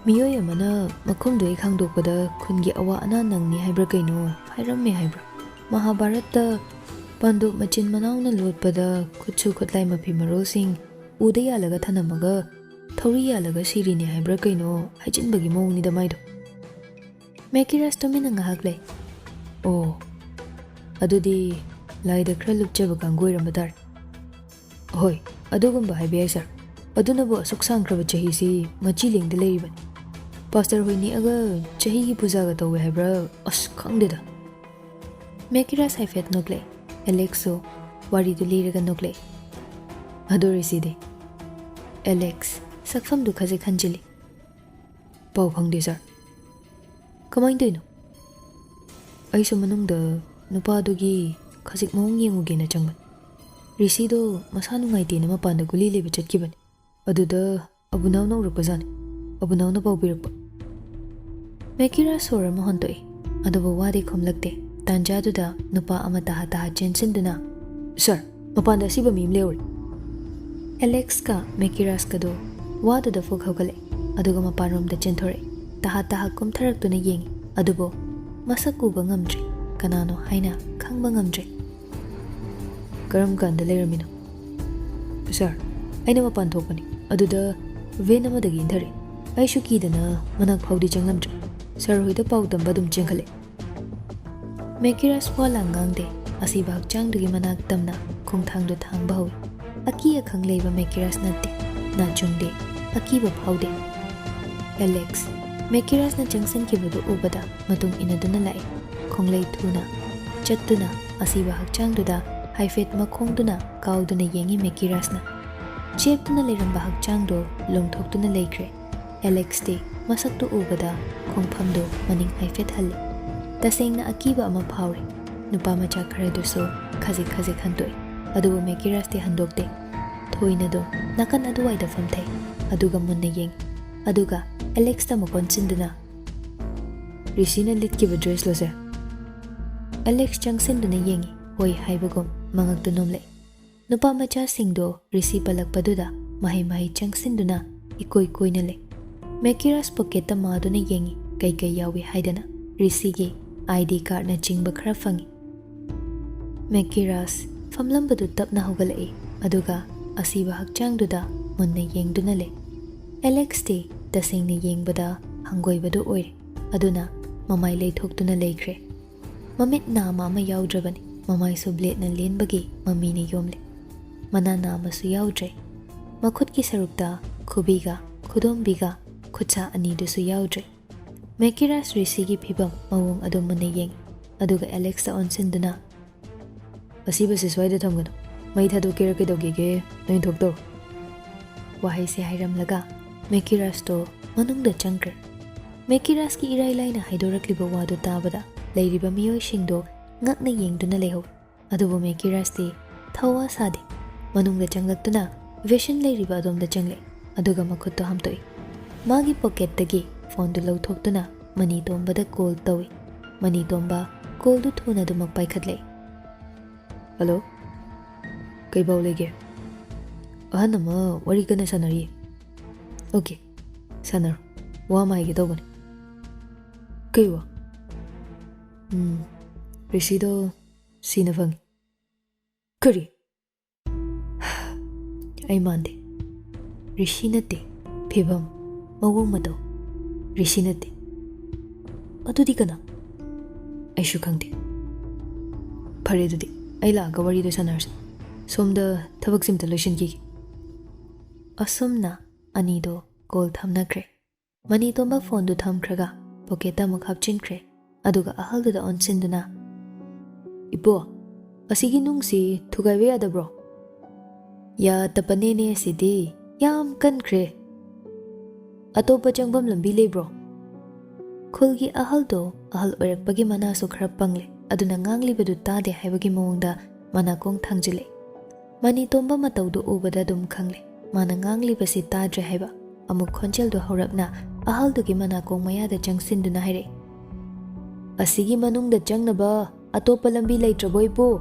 ꯃꯤꯑꯣꯏ ꯑꯃꯅ ꯃꯈꯨꯝꯗꯨ ꯍꯦꯛ ꯍꯥꯡꯗꯣꯛꯄꯗ ꯈꯨꯟꯒꯤ ꯑꯋꯥ ꯑꯅꯥ ꯅꯪꯅꯤ ꯍꯥꯏꯕ꯭ꯔꯥ ꯀꯩꯅꯣ ꯍꯥꯏꯔꯝꯃꯦ ꯍꯥꯏꯕ꯭ꯔꯥ? ꯃꯍꯥꯚꯥꯔꯠꯇ ꯄꯥꯟꯗꯨꯞ ꯃꯆꯤꯟ ꯃꯅꯥꯎꯅ ꯂꯣꯠꯄꯗ ꯈꯨꯠꯁꯨ ꯈꯨꯠꯂꯥꯏ ꯃꯐꯤ ꯃꯔꯣꯜꯁꯤꯡ ꯎꯗ ꯌꯥꯜꯂꯒ ꯊꯅꯝꯃꯒ ꯊꯧꯔꯤ ꯌꯥꯜꯂꯒ ꯁꯤꯔꯤꯅꯦ ꯍꯥꯏꯕ꯭ꯔꯥ ꯀꯩꯅꯣ ꯍꯥꯏꯖꯤꯟꯕꯒꯤ ꯃꯑꯣꯡꯅꯤꯗ ꯃꯥꯏꯗꯣ꯫" ꯃꯦꯀꯤꯔꯥꯁ ꯇꯨꯃꯤꯟꯅ ꯉꯥꯏꯍꯥꯛ ꯂꯩ꯫ "ꯑꯣ, ꯑꯗꯨꯗꯤ ꯂꯥꯏꯗ ꯈꯔ ꯂꯨꯞꯆꯕ ꯀꯥꯡꯕꯨ ꯑꯣꯏꯔꯝꯕ ꯇꯥꯔꯦ꯫" "ꯍꯣꯏ, ꯑꯗꯨꯒꯨꯝꯕ ꯍꯥꯏꯕ ꯌꯥꯏ ꯁꯥꯔ꯫ ꯑꯗꯨꯅꯕꯨ ꯑꯁꯨꯛ ꯁꯥꯡꯈ꯭ꯔꯕ ꯆꯍꯤꯁꯤ ꯃꯆꯤ ꯂꯦꯡꯗ ꯂꯩꯔꯤꯕꯅꯤ꯫ ꯄꯥꯁꯇꯔ ꯍꯣꯏ ꯅꯦꯛꯑꯒ ꯆꯍꯤꯒꯤ ꯄꯨꯖꯥꯒ ꯇꯧꯋꯦ ꯍꯥꯏꯕ꯭ꯔꯥ? ꯑꯁ, ꯈꯪꯗꯦꯗ꯫" ꯃꯦꯀꯤꯔꯥꯁ ꯍꯥꯏꯐꯦꯠ ꯅꯣꯛꯂꯛꯏ꯫ ꯑꯦꯂꯦꯛꯁꯁꯨ ꯋꯥꯔꯤꯗꯨ ꯂꯤꯔꯒ ꯅꯣꯛꯂꯛꯏ꯫ "ꯑꯗꯨ ꯔꯤꯁꯤꯗꯤ?" ꯑꯦꯂꯦꯛꯁ ꯁꯛꯐꯝꯗꯨ ꯈꯖꯤꯛ ꯍꯟꯖꯤꯜꯂꯤ꯫ "ꯄꯥꯎ ꯐꯪꯗꯦ ꯁꯥꯔ꯫" "ꯀꯃꯥꯏꯅ ꯇꯧꯔꯤꯅꯣ?" "ꯑꯩꯁꯨ ꯃꯅꯨꯡꯗ ꯅꯨꯄꯥꯗꯨꯒꯤ ꯈꯖꯤꯛ ꯃꯑꯣꯡ ꯌꯦꯡꯉꯨꯒꯦꯅ ꯆꯪꯕꯅꯤ꯫ ꯔꯤꯁꯤꯗꯣ ꯃꯁꯥ ꯅꯨꯡꯉꯥꯏꯇꯦꯅ ꯃꯄꯥꯟꯗ ꯒꯨꯂꯤ ꯂꯩꯕ ꯆꯠꯈꯤꯕꯅꯤ꯫ ꯑꯗꯨꯗ ꯑꯕꯨꯅꯥꯎꯅ ꯎꯔꯛꯄꯖꯥꯠꯅꯤ꯫ ꯑꯕꯨꯅꯥꯎꯅ ꯄꯥꯎ ꯄꯤꯔꯛꯄ꯫" ꯃꯦꯀꯤꯔꯥ ꯁꯣꯔ ꯑꯃ ꯍꯣꯟꯗꯣꯛꯏ, ꯑꯗꯨꯕꯨ ꯋꯥꯗꯤ ꯈꯨꯝꯂꯛꯇꯦ꯫ ꯇꯥꯟꯖꯥꯗꯨꯗ ꯅꯨꯄꯥ ꯑꯃ ꯇꯍꯥ ꯇꯍꯥ ꯆꯦꯟꯁꯤꯟꯗꯨꯅ, "ꯁꯥꯔ, ꯃꯄꯥꯟꯗ ꯑꯁꯤꯕ ꯃꯤ ꯑꯃ ꯂꯩꯍꯧꯔꯦ꯫ ꯑꯦꯂꯦꯛꯁꯀ ꯃꯦꯀꯤꯔꯥꯁꯀꯗꯣ ꯋꯥꯗꯨꯗ ꯐꯨꯛ ꯍꯧꯒꯠꯂꯛꯑꯦ, ꯑꯗꯨꯒ ꯃꯄꯥꯟꯔꯣꯝꯗ ꯆꯦꯟꯊꯣꯔꯛꯑꯦ꯫ ꯇꯍꯥ ꯇꯍꯥ ꯀꯨꯝꯊꯔꯛꯇꯨꯅ ꯌꯦꯡꯉꯤ, ꯑꯗꯨꯕꯨ ꯃꯁꯛ ꯎꯕ ꯉꯝꯗ꯭ꯔꯦ꯫ ꯀꯅꯥꯅꯣ ꯍꯥꯏꯅ ꯈꯪꯕ ꯉꯝꯗ꯭ꯔꯦ꯫ "ꯀꯔꯝ ꯀꯥꯟꯗ ꯂꯩꯔꯝꯃꯤꯅꯣ?" "ꯁꯥꯔ, ꯑꯩꯅ ꯃꯄꯥꯟ ꯊꯣꯛꯄꯅꯤ, ꯑꯗꯨꯗ ꯚꯦꯟ ꯑꯃꯗꯒꯤ ꯏꯟꯊꯔꯦ꯫ ꯑꯩꯁꯨ ꯀꯤꯗꯅ ꯃꯅꯥꯛ ꯐꯥꯎꯗꯤ ꯆꯪꯂꯝꯗ꯭ꯔꯦ꯫ ꯁꯥꯔ ꯍꯣꯏꯗ ꯄꯥꯎ ꯇꯝꯕ ꯑꯗꯨꯝ ꯆꯦꯟꯈꯠꯂꯦ꯫" ꯃꯦꯀꯤꯔꯥꯁ ꯋꯥ ꯂꯥꯡ ꯉꯥꯡꯗꯦ꯫ ꯑꯁꯤꯕ ꯍꯛꯆꯥꯡꯗꯨꯒꯤ ꯃꯅꯥꯛ ꯇꯝꯅ ꯈꯣꯡꯊꯥꯡꯗꯨ ꯊꯥꯡꯕ ꯍꯧꯏ꯫ ꯑꯀꯤ ꯑꯈꯪ ꯂꯩꯕ ꯃꯦꯀꯤꯔꯥꯁ ꯅꯠꯇꯦ꯫ ꯅꯥꯆꯨꯡꯗꯦ꯫ ꯑꯀꯤꯕ ꯐꯥꯎꯗꯦ꯫ ꯑꯦꯂꯦꯛꯁ, ꯃꯦꯀꯤꯔꯥꯁꯅ ꯆꯪꯁꯤꯟꯈꯤꯕꯗꯨ ꯎꯕꯗ ꯃꯇꯨꯡ ꯏꯟꯅꯗꯨꯅ ꯂꯥꯛꯏ꯫ ꯈꯣꯡꯂꯩ ꯊꯨꯅ ꯆꯠꯇꯨꯅ ꯑꯁꯤꯕ ꯍꯛꯆꯥꯡꯗꯨꯗ ꯍꯥꯏꯐꯦꯠ ꯃꯈꯣꯡꯗꯨꯅ ꯀꯥꯎꯗꯨꯅ ꯌꯦꯡꯉꯤ ꯃꯦꯀꯤꯔꯥꯁꯅ꯫ ꯆꯦꯞꯇꯨꯅ ꯂꯩꯔꯝꯕ ꯍꯛꯆꯥꯡꯗꯣ ꯂꯣꯡꯊꯣꯛꯇꯨꯅ ꯂꯩꯈ꯭ꯔꯦ꯫ ꯑꯦꯂꯦꯛꯁꯇꯤ ꯃꯁꯛꯇꯨ ꯎꯕꯗ ꯈꯣꯡꯐꯝꯗꯨ ꯃꯅꯤꯡ ꯍꯥꯏꯐꯦꯠ ꯍꯜꯂꯤ꯫ ꯇꯁꯦꯡꯅ ꯑꯀꯤꯕ ꯑꯃ ꯐꯥꯎꯔꯤ꯫ ꯅꯨꯄꯥ ꯃꯆꯥ ꯈꯔꯗꯨꯁꯨ ꯈꯖꯤꯛ ꯈꯖꯤꯛ ꯍꯟꯗꯣꯛꯏ꯫ ꯑꯗꯨꯕꯨ ꯃꯦꯀꯤꯔꯥꯁꯇꯤ ꯍꯟꯗꯣꯛꯇꯦ꯫ ꯊꯣꯏꯅꯗꯨ ꯅꯥꯀꯟ ꯑꯗꯨꯋꯥꯏꯗ ꯐꯝꯊꯩ꯫ ꯑꯗꯨꯒ ꯃꯨꯟꯅ ꯌꯦꯡꯏ꯫ ꯑꯗꯨꯒ ꯑꯦꯂꯦꯛꯁꯇ ꯑꯃꯨꯛ ꯑꯣꯟꯁꯤꯟꯗꯨꯅ, "ꯔꯤꯁꯤꯅ ꯂꯤꯠꯈꯤꯕ ꯗ꯭ꯔꯦꯁꯂꯣ, ꯁꯥꯔ?" ꯑꯦꯂꯦꯛꯁ ꯆꯪꯁꯤꯟꯗꯨꯅ ꯌꯦꯡꯏ꯫ ꯍꯣꯏ ꯍꯥꯏꯕꯒꯨꯝ ꯃꯉꯛꯇꯨ ꯅꯣꯝꯂꯛꯏ꯫ ꯅꯨꯄꯥ ꯃꯆꯥꯁꯤꯡꯗꯣ ꯔꯤꯁꯤ ꯄꯜꯂꯛꯄꯗꯨꯗ ꯃꯍꯩ ꯃꯍꯩ ꯆꯪꯁꯤꯟꯗꯨꯅ ꯏꯀꯣꯏ ꯀꯣꯏꯅ ꯂꯩ꯫ ꯃꯦꯀꯤꯔꯥꯁ ꯄꯣꯀꯦꯠꯇ ꯃꯥꯗꯨꯅ ꯌꯦꯡꯏ, ꯀꯩ ꯀꯩ ꯌꯥꯎꯏ ꯍꯥꯏꯗꯅ꯫ ꯔꯤꯁꯤꯒꯤ ꯑꯥꯏ ꯗꯤ ꯀꯥꯔꯗꯅꯆꯤꯡꯕ ꯈꯔ ꯐꯪꯏ꯫ ꯃꯦꯀꯤꯔꯥꯁ ꯐꯝꯂꯝꯕꯗꯨ ꯇꯞꯅ ꯍꯧꯒꯠꯂꯛꯏ, ꯑꯗꯨꯒ ꯑꯁꯤꯕ ꯍꯛꯆꯥꯡꯗꯨꯗ ꯃꯨꯟꯅ ꯌꯦꯡꯗꯨꯅ ꯂꯩ꯫ ꯑꯦꯂꯦꯛꯁꯇꯤ ꯇꯁꯦꯡꯅ ꯌꯦꯡꯕꯗ ꯍꯪꯒꯣꯏꯕꯗꯨ ꯑꯣꯏꯔꯦ, ꯑꯗꯨꯅ ꯃꯃꯥꯏ ꯂꯩꯊꯣꯛꯇꯨꯅ ꯂꯩꯈ꯭ꯔꯦ꯫ ꯃꯃꯤꯠ ꯅꯥꯃ ꯑꯃ ꯌꯥꯎꯗ꯭ꯔꯕꯅꯤ, ꯃꯃꯥꯏꯁꯨ ꯕ꯭ꯂꯦꯗꯅ ꯂꯦꯟꯕꯒꯤ ꯃꯃꯤꯅ ꯌꯣꯝꯂꯦ꯫ ꯃꯅꯥ ꯅꯥꯃꯁꯨ ꯌꯥꯎꯗ꯭ꯔꯦ꯫ ꯃꯈꯨꯠꯀꯤ ꯁꯔꯨꯛꯇ ꯈꯨꯕꯤꯒ ꯈꯨꯗꯣꯝꯕꯤꯒ ꯈꯨꯠꯁꯥ ꯑꯅꯤꯗꯨꯁꯨ ꯌꯥꯎꯗ꯭ꯔꯦ꯫ ꯃꯦꯀꯤꯔꯥꯁ ꯔꯤꯁꯤꯒꯤ ꯐꯤꯕꯝ ꯃꯑꯣꯡ ꯑꯗꯨ ꯃꯨꯟꯅ ꯌꯦꯡꯏ, ꯑꯗꯨꯒ ꯑꯦꯂꯦꯛꯁꯇ ꯑꯣꯟꯁꯤꯟꯗꯨꯅ, "ꯑꯁꯤꯕꯁꯤ ꯁ꯭ꯋꯥꯏꯗ ꯊꯝꯒꯅꯨ꯫ ꯃꯩ ꯊꯥꯗꯣꯛꯀꯦꯔꯥ ꯀꯩꯗꯧꯒꯦꯒꯦ, ꯅꯣꯏ ꯊꯣꯛꯇꯧ꯫" ꯋꯥꯍꯩꯁꯦ ꯍꯥꯏꯔꯝꯂꯒ ꯃꯦꯀꯤꯔꯥꯁꯇꯣ ꯃꯅꯨꯡꯗ ꯆꯪꯈ꯭ꯔꯦ꯫ ꯃꯦꯀꯤꯔꯥꯁꯀꯤ ꯏꯔꯥꯏ ꯂꯥꯏꯅ ꯍꯥꯏꯗꯣꯔꯛꯂꯤꯕ ꯋꯥꯗꯨ ꯇꯥꯕꯗ ꯂꯩꯔꯤꯕ ꯃꯤꯑꯣꯏꯁꯤꯡꯗꯣ ꯉꯛꯅ ꯌꯦꯡꯗꯨꯅ ꯂꯩꯍꯧꯏ꯫ ꯑꯗꯨꯕꯨ ꯃꯦꯀꯤꯔꯥꯁꯇꯤ ꯊꯧꯋꯥ ꯁꯥꯗꯦ꯫ ꯃꯅꯨꯡꯗ ꯆꯪꯂꯛꯇꯨꯅ ꯚꯤꯁꯟ ꯂꯩꯔꯤꯕ ꯑꯗꯣꯝꯗ ꯆꯪꯂꯛꯏ, ꯑꯗꯨꯒ ꯃꯈꯨꯠꯇꯣ ꯍꯥꯝꯇꯣꯛꯏ꯫ ꯃꯥꯒꯤ ꯄꯣꯀꯦꯠꯇꯒꯤ ꯐꯣꯟꯗꯨ ꯂꯧꯊꯣꯛꯇꯨꯅ ꯃꯅꯤ ꯇꯣꯝꯕꯗ ꯀꯣꯜ ꯇꯧꯏ꯫ ꯃꯅꯤ ꯇꯣꯝꯕ ꯀꯣꯜꯗꯨ ꯊꯨꯅ ꯑꯗꯨꯃꯛ ꯄꯥꯏꯈꯠꯂꯛꯏ꯫ "ꯍꯜꯂꯣ?" ꯀꯩ ꯄꯥꯎ ꯂꯩꯒꯦ? ꯑꯍꯟ ꯑꯃ ꯋꯥꯔꯤ ꯀꯟꯅ ꯁꯥꯟꯅꯔꯤ꯫ ꯑꯣꯀꯦ, ꯁꯥꯟꯅꯔꯣ꯫ ꯋꯥ ꯑꯃ ꯍꯥꯏꯒꯦ ꯇꯧꯕꯅꯤ꯫ ꯀꯩ ꯋꯥ? ꯎꯝ, ꯔꯤꯁꯤꯗꯣ ꯁꯤꯅ ꯐꯪꯉꯤ꯫ ꯀꯔꯤ? ꯑꯩ ꯃꯥꯟꯗꯦ꯫ ꯔꯤꯁꯤ ꯅꯠꯇꯦ꯫ ꯐꯤꯕꯝ, ꯃꯑꯣꯡ ꯃꯇꯧ꯫ ꯔꯤꯁꯤ ꯅꯠꯇꯦ꯫ ꯑꯗꯨꯗꯤ ꯀꯅꯥ? ꯑꯩꯁꯨ ꯈꯪꯗꯦ꯫ ꯐꯔꯦ ꯑꯗꯨꯗꯤ, ꯑꯩ ꯂꯥꯛꯑꯒ ꯋꯥꯔꯤꯗꯣ ꯁꯥꯟꯅꯔꯁꯤ꯫ ꯁꯣꯝꯗ ꯊꯕꯛꯁꯤꯝꯇ ꯂꯣꯏꯁꯤꯟꯈꯤꯒꯦ꯫ ꯑꯁꯨꯝꯅ ꯑꯅꯤꯗꯣ ꯀꯣꯜ ꯊꯝꯅꯈ꯭ꯔꯦ꯫ ꯃꯅꯤꯇꯣꯝꯕ ꯐꯣꯟꯗꯨ ꯊꯝꯈ꯭ꯔꯒ ꯄꯣꯀꯦꯠꯇ ꯑꯃꯨꯛ ꯍꯥꯞꯆꯤꯟꯈ꯭ꯔꯦ꯫ ꯑꯗꯨꯒ ꯑꯍꯜꯗꯨꯗ ꯑꯣꯟꯁꯤꯟꯗꯨꯅ, "ꯏꯄꯨ, ꯑꯁꯤꯒꯤ ꯅꯨꯡꯁꯤ ꯊꯨꯒꯥꯏꯕ ꯌꯥꯗꯕ꯭ꯔꯣ? ꯌꯥꯗꯕꯅꯦꯅꯦ ꯑꯁꯤꯗꯤ, ꯌꯥꯝ ꯀꯟꯈ꯭ꯔꯦ꯫ ꯑꯇꯣꯞꯄ ꯆꯪꯐꯝ ꯂꯝꯕꯤ ꯂꯩꯕ꯭ꯔꯣ?" ꯈꯨꯜꯒꯤ ꯑꯍꯜꯗꯣ ꯑꯍꯜ ꯑꯣꯏꯔꯛꯄꯒꯤ ꯃꯅꯥꯁꯨ ꯈꯔ ꯄꯪꯂꯦ, ꯑꯗꯨꯅ ꯉꯥꯡꯂꯤꯕꯗꯨ ꯇꯥꯗꯦ ꯍꯥꯏꯕꯒꯤ ꯃꯑꯣꯡꯗ ꯃꯅꯥꯀꯣꯡ ꯊꯥꯡꯖꯤꯜꯂꯦ꯫ ꯃꯅꯤꯇꯣꯝꯕ ꯃꯇꯧꯗꯨ ꯎꯕꯗ ꯑꯗꯨꯝ ꯈꯪꯂꯦ, ꯃꯥꯅ ꯉꯥꯡꯂꯤꯕꯁꯤ ꯇꯥꯗ꯭ꯔꯦ ꯍꯥꯏꯕ꯫ ꯑꯃꯨꯛ ꯈꯣꯟꯖꯦꯜꯗꯨ ꯍꯧꯔꯞꯅ ꯑꯍꯜꯗꯨꯒꯤ ꯃꯅꯥꯀꯣꯡ ꯃꯌꯥꯗ ꯆꯪꯁꯤꯟꯗꯨꯅ ꯍꯥꯏꯔꯛꯏ, "ꯑꯁꯤꯒꯤ ꯃꯅꯨꯡꯗ ꯆꯪꯅꯕ ꯑꯇꯣꯞꯄ ꯂꯝꯕꯤ ꯂꯩꯇ꯭ꯔꯕꯣ, ꯏꯄꯨ?"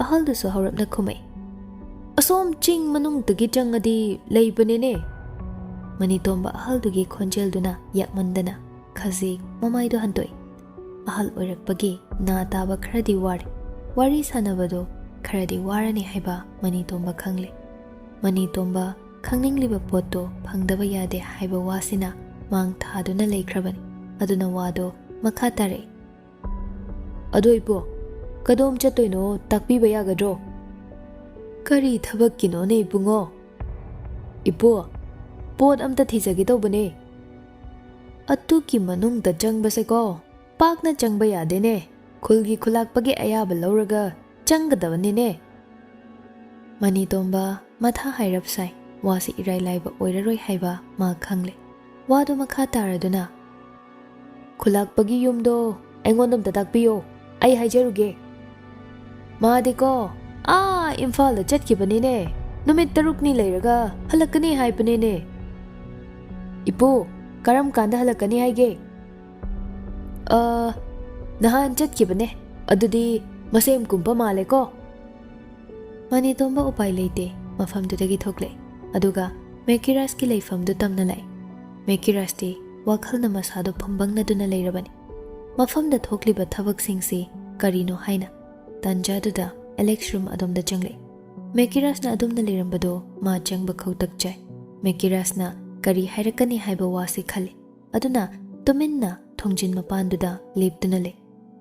ꯑꯍꯜꯗꯨꯁꯨ ꯍꯧꯔꯞꯅ ꯈꯨꯝꯃꯛꯏ, "ꯑꯁꯣꯝ ꯆꯤꯡ ꯃꯅꯨꯡꯗꯒꯤ ꯆꯪꯉꯗꯤ ꯂꯩꯕꯅꯦꯅꯦ꯫" ꯃꯅꯤꯇꯣꯝꯕ ꯑꯍꯜꯗꯨꯒꯤ ꯈꯣꯟꯖꯦꯜꯗꯨꯅ ꯌꯥꯛꯃꯟꯗꯅ ꯈꯖꯤꯛ ꯃꯃꯥꯏꯗꯣ ꯍꯟꯗꯣꯛꯏ꯫ ꯑꯍꯜ ꯑꯣꯏꯔꯛꯄꯒꯤ ꯅꯥ ꯇꯥꯕ ꯈꯔꯗꯤ ꯋꯥꯔꯦ꯫ ꯋꯥꯔꯤ ꯁꯥꯟꯅꯕꯗꯣ ꯈꯔꯗꯤ ꯋꯥꯔꯅꯤ ꯍꯥꯏꯕ ꯃꯅꯤꯇꯣꯝꯕ ꯈꯪꯂꯦ꯫ ꯃꯅꯤꯇꯣꯝꯕ ꯈꯪꯅꯤꯡꯂꯤꯕ ꯄꯣꯠꯇꯣ ꯐꯪꯗꯕ ꯌꯥꯗꯦ ꯍꯥꯏꯕ ꯋꯥꯁꯤꯅ ꯃꯥꯡ ꯊꯥꯗꯨꯅ ꯂꯩꯈ꯭ꯔꯕꯅꯤ꯫ ꯑꯗꯨꯅ ꯋꯥꯗꯣ ꯃꯈꯥ ꯇꯥꯔꯛꯏ꯫ "ꯑꯗꯣ ꯏꯄꯨ, ꯀꯗꯣꯝ ꯆꯠꯇꯣꯏꯅꯣ ꯇꯥꯛꯄꯤꯕ ꯌꯥꯒꯗ꯭ꯔꯣ?" "ꯀꯔꯤ ꯊꯕꯛꯀꯤꯅꯣꯅꯦ ꯏꯕꯨꯡꯉꯣ?" "ꯏꯄꯨ, ꯄꯣꯠ ꯑꯝꯇ ꯊꯤꯖꯒꯦ ꯇꯧꯕꯅꯦ꯫" "ꯑꯗꯨꯒꯤ ꯃꯅꯨꯡꯗ ꯆꯪꯕꯁꯦꯀꯣ, ꯄꯥꯛꯅ ꯆꯪꯕ ꯌꯥꯗꯦꯅꯦ꯫ ꯈꯨꯜꯒꯤ ꯈꯨꯂꯥꯛꯄꯒꯤ ꯑꯌꯥꯕ ꯂꯧꯔꯒ ꯆꯪꯒꯗꯕꯅꯤꯅꯦ꯫" ꯃꯅꯤꯇꯣꯝꯕ ꯃꯊꯥ ꯍꯥꯏꯔꯞ ꯁꯥꯏ꯫ ꯋꯥꯁꯤ ꯏꯔꯥꯏ ꯂꯥꯏꯕ ꯑꯣꯏꯔꯔꯣꯏ ꯍꯥꯏꯕ ꯃꯥ ꯈꯪꯂꯦ꯫ ꯋꯥꯗꯨ ꯃꯈꯥ ꯇꯥꯔꯗꯨꯅ, "ꯈꯨꯂꯥꯛꯄꯒꯤ ꯌꯨꯝꯗꯣ ꯑꯩꯉꯣꯟꯗ ꯑꯝꯇ ꯇꯥꯛꯄꯤꯌꯣ, ꯑꯩ ꯍꯥꯏꯖꯔꯨꯒꯦ꯫ ꯃꯥꯗꯤꯀꯣ, ꯑꯥ ꯏꯝꯐꯥꯜꯗ ꯆꯠꯈꯤꯕꯅꯤꯅꯦ, ꯅꯨꯃꯤꯠ ꯇꯔꯨꯛꯅꯤ ꯂꯩꯔꯒ ꯍꯜꯂꯛꯀꯅꯤ ꯍꯥꯏꯕꯅꯤꯅꯦ꯫" "ꯏꯄꯨ, ꯀꯔꯝ ꯀꯥꯟꯗ ꯍꯜꯂꯛꯀꯅꯤ ꯍꯥꯏꯒꯦ?" "ꯑ, ꯅꯍꯥꯟ ꯆꯠꯈꯤꯕꯅꯦ꯫ ꯑꯗꯨꯗꯤ ꯃꯁꯦꯝ ꯀꯨꯝꯕ ꯃꯥꯜꯂꯦꯀꯣ?" ꯃꯅꯤꯇꯣꯝꯕ ꯎꯄꯥꯏ ꯂꯩꯇꯦ, ꯃꯐꯝꯗꯨꯗꯒꯤ ꯊꯣꯛꯂꯛꯏ꯫ ꯑꯗꯨꯒ ꯃꯦꯀꯤꯔꯥꯁꯀꯤ ꯂꯩꯐꯝꯗꯨ ꯇꯝꯅ ꯂꯥꯛꯏ꯫ ꯃꯦꯀꯤꯔꯥꯁꯇꯤ ꯋꯥꯈꯜꯅ ꯃꯁꯥꯗꯣ ꯐꯨꯝꯕꯪꯅꯗꯨꯅ ꯂꯩꯔꯕꯅꯤ꯫ ꯃꯐꯝꯗ ꯊꯣꯛꯂꯤꯕ ꯊꯕꯛꯁꯤꯡꯁꯤ ꯀꯔꯤꯅꯣ ꯍꯥꯏꯅ꯫ ꯇꯥꯟꯖꯥꯗꯨꯗ ꯑꯦꯂꯦꯛꯁ ꯔꯨꯝ ꯑꯗꯣꯝꯗ ꯆꯪꯂꯛꯏ꯫ ꯃꯦꯀꯤꯔꯥꯁꯅ ꯑꯗꯨꯝꯅ ꯂꯩꯔꯝꯕꯗꯣ ꯃꯥ ꯆꯪꯕ ꯈꯧꯇꯛ ꯆꯥꯏ꯫ ꯃꯦꯀꯤꯔꯥꯁꯅ ꯀꯔꯤ ꯍꯥꯏꯔꯛꯀꯅꯤ ꯍꯥꯏꯕ ꯋꯥꯁꯤ ꯈꯜꯂꯤ꯫ ꯑꯗꯨꯅ ꯇꯨꯃꯤꯟꯅ ꯊꯣꯡꯖꯤꯟ ꯃꯄꯥꯟꯗꯨꯗ ꯂꯦꯞꯇꯨꯅ ꯂꯩ꯫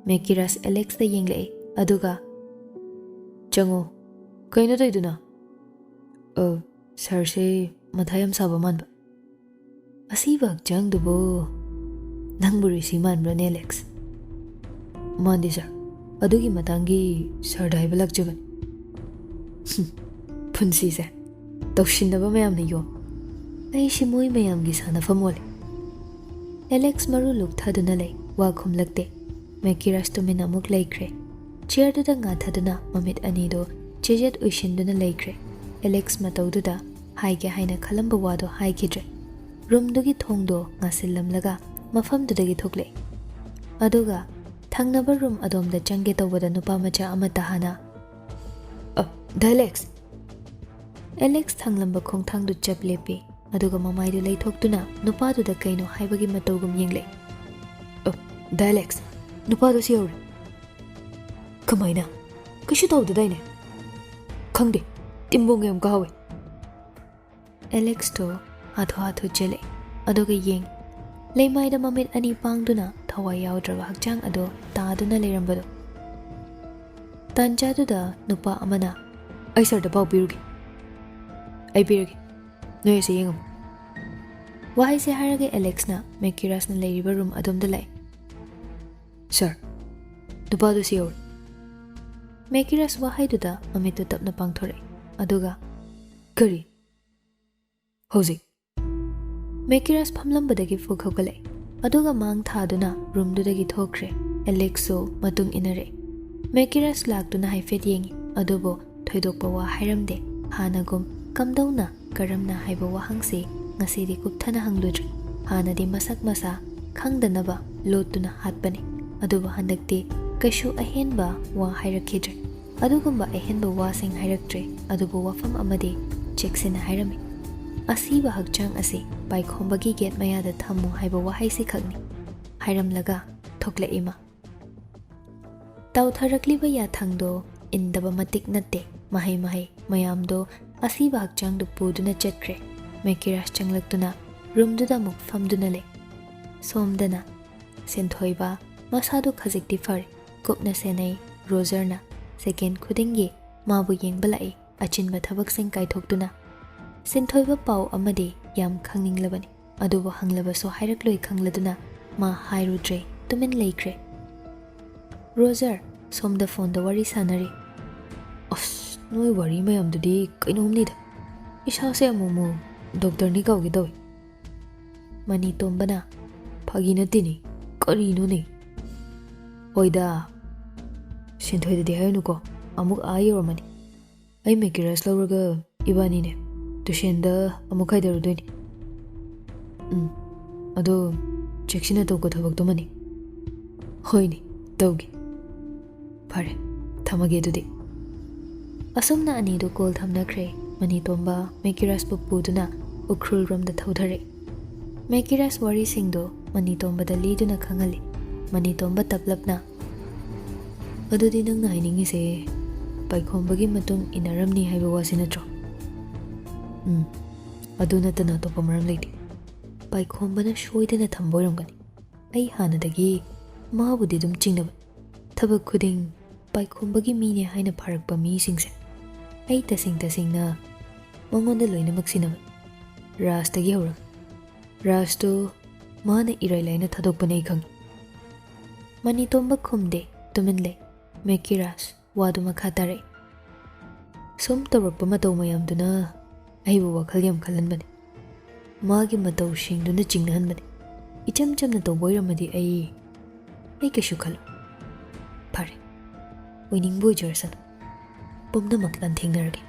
ꯃꯦꯀꯤꯔꯥꯁ ꯑꯦꯂꯦꯛꯁꯇ ꯌꯦꯡꯂꯛꯏ, ꯑꯗꯨꯒ, "ꯆꯪꯉꯣ, ꯀꯩꯅꯣ ꯇꯧꯏꯗꯨꯅ?" "ꯑ, ꯁꯥꯔꯁꯦ ꯃꯊꯥ ꯌꯥꯝ ꯁꯥꯕ ꯃꯥꯟꯕ꯫ ꯑꯁꯤꯕ ꯍꯛꯆꯥꯡꯗꯨꯕꯨ ꯅꯪꯕꯨ ꯔꯤꯁꯤ ꯃꯥꯟꯕ꯭ꯔꯣꯅꯦ, ꯑꯦꯂꯦꯛꯁ?" "ꯃꯥꯟꯗꯦ, ꯁꯥꯔ꯫ ꯑꯗꯨꯒꯤ ꯃꯇꯥꯡꯒꯤ ꯁꯥꯔꯗ ꯍꯥꯏꯕ ꯂꯥꯛꯆꯕꯅꯤ꯫" "ꯍꯨꯝ, ꯄꯨꯟꯁꯤꯁꯦ ꯇꯧꯁꯤꯟꯅꯕ ꯃꯌꯥꯝꯅ ꯌꯣꯝ꯫ ꯑꯩꯁꯤ ꯃꯣꯏ ꯃꯌꯥꯝꯒꯤ ꯁꯥꯟꯅꯐꯝ ꯑꯣꯜꯂꯦ꯫" ꯑꯦꯂꯦꯛꯁ ꯃꯔꯨ ꯂꯨꯛꯊꯗꯨꯅ ꯂꯩ, ꯋꯥ ꯈꯨꯝꯂꯛꯇꯦ꯫ ꯃꯦꯀꯤꯔꯥꯁ ꯇꯨꯃꯤꯟꯅ ꯑꯃꯨꯛ ꯂꯩꯈ꯭ꯔꯦ꯫ ꯆꯤꯌꯔꯗꯨꯗ ꯉꯥꯊꯗꯨꯅ ꯃꯃꯤꯠ ꯑꯅꯤꯗꯨ ꯆꯦꯖꯦꯠ ꯎꯏꯁꯤꯟꯗꯨꯅ ꯂꯩꯈ꯭ꯔꯦ꯫ ꯑꯦꯂꯦꯛꯁ ꯃꯇꯧꯗꯨꯗ ꯍꯥꯏꯒꯦ ꯍꯥꯏꯅ ꯈꯜꯂꯝꯕ ꯋꯥꯗꯣ ꯍꯥꯏꯈꯤꯗ꯭ꯔꯦ꯫ ꯔꯨꯝꯗꯨꯒꯤ ꯊꯣꯡꯗꯣ ꯉꯥꯁꯤꯜꯂꯝꯂꯒ ꯃꯐꯝꯗꯨꯗꯒꯤ ꯊꯣꯛꯂꯛꯏ꯫ ꯑꯗꯨꯒ ꯊꯪꯅꯕ ꯔꯨꯝ ꯑꯗꯣꯝꯗ ꯆꯪꯒꯦ ꯇꯧꯕꯗ ꯅꯨꯄꯥ ꯃꯆꯥ ꯑꯃꯠꯇ ꯍꯥꯟꯅ, "ꯑ, ꯗꯥ ꯑꯦꯂꯦꯛꯁ!" ꯑꯦꯂꯦꯛꯁ ꯊꯪꯂꯝꯕ ꯈꯣꯡꯊꯥꯡꯗꯨ ꯆꯞ ꯂꯦꯞꯄꯤ, ꯑꯗꯨꯒ ꯃꯃꯥꯏꯗꯨ ꯂꯩꯊꯣꯛꯇꯨꯅ ꯅꯨꯄꯥꯗꯨꯗ ꯀꯩꯅꯣ ꯍꯥꯏꯕꯒꯤ ꯃꯇꯧꯒꯨꯝ ꯌꯦꯡꯂꯛꯏ꯫ "ꯑ, ꯗꯥ ꯑꯦꯂꯦꯛꯁ, ꯅꯨꯄꯥꯗꯣ ꯁꯤ ꯌꯧꯔꯦ꯫" "ꯀꯃꯥꯏꯅ? ꯀꯩꯁꯨ ꯇꯧꯗꯗꯥꯏꯅꯦ?" "ꯈꯪꯗꯦ, ꯇꯤꯝꯕꯣꯡꯒ ꯌꯥꯝ ꯀꯥꯎꯋꯦ꯫" ꯑꯦꯂꯦꯛꯁꯇꯣ ꯍꯥꯊꯨ ꯍꯥꯊꯨ ꯆꯦꯜꯂꯛꯏ, ꯑꯗꯨꯒ ꯌꯦꯡꯉꯤ꯫ ꯂꯩꯃꯥꯏꯗ ꯃꯃꯤꯠ ꯑꯅꯤ ꯄꯥꯡꯗꯨꯅ ꯊꯋꯥꯏ ꯌꯥꯎꯗ꯭ꯔꯕ ꯍꯛꯆꯥꯡ ꯑꯗꯣ ꯇꯥꯗꯨꯅ ꯂꯩꯔꯝꯕꯗꯣ꯫ ꯇꯥꯟꯖꯥꯗꯨꯗ ꯅꯨꯄꯥ ꯑꯃꯅ, "ꯑꯩ ꯁꯥꯔꯗ ꯄꯥꯎ ꯄꯤꯔꯨꯒꯦ꯫" "ꯑꯩ ꯄꯤꯔꯒꯦ, ꯅꯣꯏ ꯑꯁꯤ ꯌꯦꯡꯉꯝꯃꯨ꯫" ꯋꯥꯍꯩꯁꯦ ꯍꯥꯏꯔꯒ ꯑꯦꯂꯦꯛꯁꯅ ꯃꯦꯀꯤꯔꯥꯁꯅ ꯂꯩꯔꯤꯕ ꯔꯨꯝ ꯑꯗꯣꯝꯗ ꯂꯥꯛꯏ꯫ "ꯁꯥꯔ, ꯅꯨꯄꯥꯗꯨ ꯁꯤ ꯌꯧꯔꯦ꯫" ꯃꯦꯀꯤꯔꯥꯁ ꯋꯥꯍꯩꯗꯨꯗ ꯃꯃꯤꯠꯇꯨ ꯇꯞꯅ ꯄꯥꯡꯊꯣꯔꯛꯏ, ꯑꯗꯨꯒ, "ꯀꯔꯤ? ꯍꯧꯖꯤꯛ?" ꯃꯦꯀꯤꯔꯥꯁ ꯐꯝꯂꯝꯕꯗꯒꯤ ꯐꯨꯛ ꯍꯧꯒꯠꯂꯛꯏ, ꯑꯗꯨꯒ ꯃꯥꯡ ꯊꯥꯗꯨꯅ ꯔꯨꯝꯗꯨꯗꯒꯤ ꯊꯣꯛꯈ꯭ꯔꯦ꯫ ꯑꯦꯂꯦꯛꯁꯁꯨ ꯃꯇꯨꯡ ꯏꯟꯅꯔꯛꯏ꯫ ꯃꯦꯀꯤꯔꯥꯁ ꯂꯥꯛꯇꯨꯅ ꯍꯥꯏꯐꯦꯠ ꯌꯦꯡꯉꯤ, ꯑꯗꯨꯕꯨ ꯊꯣꯏꯗꯣꯛꯄ ꯋꯥ ꯍꯥꯏꯔꯝꯗꯦ꯫ ꯍꯥꯟꯅꯒꯨꯝ ꯀꯝꯗꯧꯅ, ꯀꯔꯝꯅ ꯍꯥꯏꯕ ꯋꯥꯍꯪꯁꯤ ꯉꯁꯤꯗꯤ ꯀꯨꯞꯊꯅ ꯍꯪꯂꯨꯗ꯭ꯔꯦ꯫ ꯍꯥꯟꯅꯗꯤ ꯃꯁꯛ ꯃꯁꯥ ꯈꯪꯗꯅꯕ ꯂꯣꯠꯇꯨꯅ ꯍꯥꯠꯄꯅꯤ, ꯑꯗꯨꯕꯨ ꯍꯟꯗꯛꯇꯤ ꯀꯩꯁꯨ ꯑꯍꯦꯟꯕ ꯋꯥ ꯍꯥꯏꯔꯛꯈꯤꯗ꯭ꯔꯦ꯫ ꯑꯗꯨꯒꯨꯝꯕ ꯑꯍꯦꯟꯕ ꯋꯥꯁꯤꯡ ꯍꯥꯏꯔꯛꯇ꯭ꯔꯦ, ꯑꯗꯨꯕꯨ ꯋꯥꯐꯝ ꯑꯃꯗꯤ ꯆꯦꯛꯁꯤꯟꯅ ꯍꯥꯏꯔꯝꯃꯤ꯫ "ꯑꯁꯤꯕ ꯍꯛꯆꯥꯡ ꯑꯁꯤ ꯄꯥꯏꯈꯣꯝꯕꯒꯤ ꯒꯦꯠ ꯃꯌꯥꯗ ꯊꯝꯃꯨ" ꯍꯥꯏꯕ ꯋꯥꯍꯩꯁꯤ ꯈꯛꯅꯤ꯫ ꯍꯥꯏꯔꯝꯂꯒ ꯊꯣꯛꯂꯛꯏ ꯃꯥ꯫ ꯇꯥꯎꯊꯔꯛꯂꯤꯕ ꯌꯥꯊꯪꯗꯣ ꯏꯟꯗꯕ ꯃꯇꯤꯛ ꯅꯠꯇꯦ꯫ ꯃꯍꯩ ꯃꯍꯩ ꯃꯌꯥꯝꯗꯣ ꯑꯁꯤꯕ ꯍꯛꯆꯥꯡꯗꯨ ꯄꯨꯗꯨꯅ ꯆꯠꯈ꯭ꯔꯦ꯫ ꯃꯦꯀꯤꯔꯥꯁ ꯆꯪꯂꯛꯇꯨꯅ ꯔꯨꯝꯗꯨꯗ ꯑꯃꯨꯛ ꯐꯝꯗꯨꯅ ꯂꯩ꯫ ꯁꯣꯝꯗꯅ ꯁꯦꯟꯊꯣꯏꯕ ꯃꯁꯥꯗꯨ ꯈꯖꯤꯛꯇꯤ ꯐꯔꯦ꯫ ꯀꯨꯞꯅ ꯁꯦꯟꯅꯩ ꯔꯣꯖꯔꯅ꯫ ꯁꯦꯀꯦꯟ ꯈꯨꯗꯤꯡꯒꯤ ꯃꯥꯕꯨ ꯌꯦꯡꯕ ꯂꯥꯛꯏ꯫ ꯑꯆꯤꯟꯕ ꯊꯕꯛꯁꯤꯡ ꯀꯥꯏꯊꯣꯛꯇꯨꯅ꯫ ꯁꯦꯟꯊꯣꯏꯕ ꯄꯥꯎ ꯑꯃꯗꯤ ꯌꯥꯝ ꯈꯪꯅꯤꯡꯂꯕꯅꯤ, ꯑꯗꯨꯕꯨ ꯍꯪꯂꯕꯁꯨ ꯍꯥꯏꯔꯛꯂꯣꯏ ꯈꯪꯂꯗꯨꯅ ꯃꯥ ꯍꯥꯏꯔꯨꯗ꯭ꯔꯦ, ꯇꯨꯃꯤꯟ ꯂꯩꯈ꯭ꯔꯦ꯫ ꯔꯣꯖꯔ ꯁꯣꯝꯗ ꯐꯣꯟꯗ ꯋꯥꯔꯤ ꯁꯥꯟꯅꯔꯤ꯫ "ꯑꯁ, ꯅꯣꯏ ꯋꯥꯔꯤ ꯃꯌꯥꯝꯗꯨꯗꯤ ꯀꯩꯅꯣꯝꯅꯤꯗ꯫ ꯏꯁꯥꯁꯦ ꯑꯃꯨꯛꯃꯨꯛ ꯗꯣꯛꯇꯔꯅꯤ ꯀꯧꯒꯦ ꯇꯧꯏ꯫" ꯃꯅꯤꯇꯣꯝꯕꯅ, "ꯐꯥꯒꯤ ꯅꯠꯇꯦꯅꯦ, ꯀꯔꯤꯅꯣꯅꯦ?" "ꯍꯣꯏꯗ, ꯁꯦꯟꯊꯣꯏꯗꯗꯤ ꯍꯥꯏꯔꯨꯅꯨꯀꯣ, ꯑꯃꯨꯛ ꯑꯥ ꯌꯧꯔꯝꯃꯅꯤ꯫ ꯑꯩ ꯃꯦꯀꯤꯔꯁ ꯂꯧꯔꯒ ꯏꯕꯥꯅꯤꯅꯦ ꯇꯨꯏꯁꯟꯗ ꯑꯃꯨꯛ ꯈꯥꯏꯗꯔꯨꯗꯣꯏꯅꯤ꯫ ꯎꯝ, ꯑꯗꯣ ꯆꯦꯛꯁꯤꯟꯅ ꯇꯧꯀꯣ ꯊꯕꯛꯇꯨꯃꯅꯤ꯫" "ꯍꯣꯏꯅꯦ, ꯇꯧꯒꯦ꯫ ꯐꯔꯦ, ꯊꯝꯃꯒꯦ ꯑꯗꯨꯗꯤ꯫" ꯑꯁꯨꯝꯅ ꯑꯅꯤꯗꯨ ꯀꯣꯜ ꯊꯝꯅꯈ꯭ꯔꯦ꯫ ꯃꯅꯤꯇꯣꯝꯕ ꯃꯦꯀꯤꯔꯁꯄꯨ ꯄꯨꯗꯨꯅ ꯎꯈ꯭ꯔꯨꯜꯔꯣꯝꯗ ꯊꯧꯊꯔꯛꯏ꯫ ꯃꯦꯀꯤꯔꯁ ꯋꯥꯔꯤꯁꯤꯡꯗꯨ ꯃꯅꯤꯇꯣꯝꯕꯗ ꯂꯤꯗꯨꯅ ꯈꯪꯍꯜꯂꯤ꯫ ꯃꯅꯤꯇꯣꯝꯕ ꯇꯞꯂꯞꯅ, "ꯑꯗꯨꯗꯤ ꯅꯪꯅ ꯍꯥꯏꯅꯤꯡꯉꯤꯁꯦ ꯄꯥꯏꯈꯣꯝꯕꯒꯤ ꯃꯇꯨꯡ ꯏꯟꯅꯔꯝꯅꯤ ꯍꯥꯏꯕ ꯋꯥꯁꯤ ꯅꯠꯇ꯭ꯔꯣ?" "ꯎꯝ, ꯑꯗꯨ ꯅꯠꯇꯅ ꯑꯇꯣꯞꯄ ꯃꯔꯝ ꯂꯩꯇꯦ꯫ ꯄꯥꯏꯈꯣꯝꯕꯅ ꯁꯣꯏꯗꯅ ꯊꯝꯕ ꯑꯣꯏꯔꯝꯒꯅꯤ꯫ ꯑꯩ ꯍꯥꯟꯅꯗꯒꯤ ꯃꯥꯕꯨꯗꯤ ꯑꯗꯨꯝ ꯆꯤꯡꯅꯕ꯫ ꯊꯕꯛ ꯈꯨꯗꯤꯡ ꯄꯥꯏꯈꯣꯝꯕꯒꯤ ꯃꯤꯅꯦ ꯍꯥꯏꯅ ꯐꯥꯔꯛꯄ ꯃꯤꯁꯤꯡꯁꯦ ꯑꯩ ꯇꯁꯦꯡ ꯇꯁꯦꯡꯅ ꯃꯉꯣꯟꯗ ꯂꯣꯏꯅꯃꯛ ꯁꯤꯟꯅꯕ꯫ ꯔꯥꯖꯇꯒꯤ ꯍꯧꯔꯒ꯫ ꯔꯥꯖꯇꯨ ꯃꯥꯅ ꯏꯔꯥꯏ ꯂꯥꯏꯅ ꯊꯥꯗꯣꯛꯄꯅꯦ ꯑꯩ ꯈꯪꯉꯤ꯫" ꯃꯅꯤꯇꯣꯝꯕ ꯈꯨꯝꯗꯦ, ꯇꯨꯃꯤꯟ ꯂꯩ꯫ ꯃꯦꯀꯤꯔꯥꯁ ꯋꯥꯗꯨ ꯃꯈꯥ ꯇꯥꯔꯛꯏ꯫ "ꯁꯨꯝ ꯇꯧꯔꯛꯄ ꯃꯇꯧ ꯃꯌꯥꯝꯗꯨꯅ ꯑꯩꯕꯨ ꯋꯥꯈꯜ ꯌꯥꯝ ꯈꯜꯍꯟꯕꯅꯤ꯫ ꯃꯥꯒꯤ ꯃꯇꯧꯁꯤꯡꯗꯨꯅ ꯆꯤꯡꯅꯍꯟꯕꯅꯤ꯫ ꯏꯆꯝ ꯆꯝꯅ ꯇꯧꯕ ꯑꯣꯏꯔꯝꯃꯗꯤ ꯑꯩ, ꯑꯩ ꯀꯩꯁꯨ ꯈꯜꯂꯣꯏ꯫ ꯐꯔꯦ, ꯑꯣꯏꯅꯤꯡꯕ ꯑꯣꯏꯖꯔꯁꯅꯨ꯫ ꯄꯨꯝꯅꯃꯛ ꯂꯥꯟꯊꯦꯡꯅꯔꯒꯦ꯫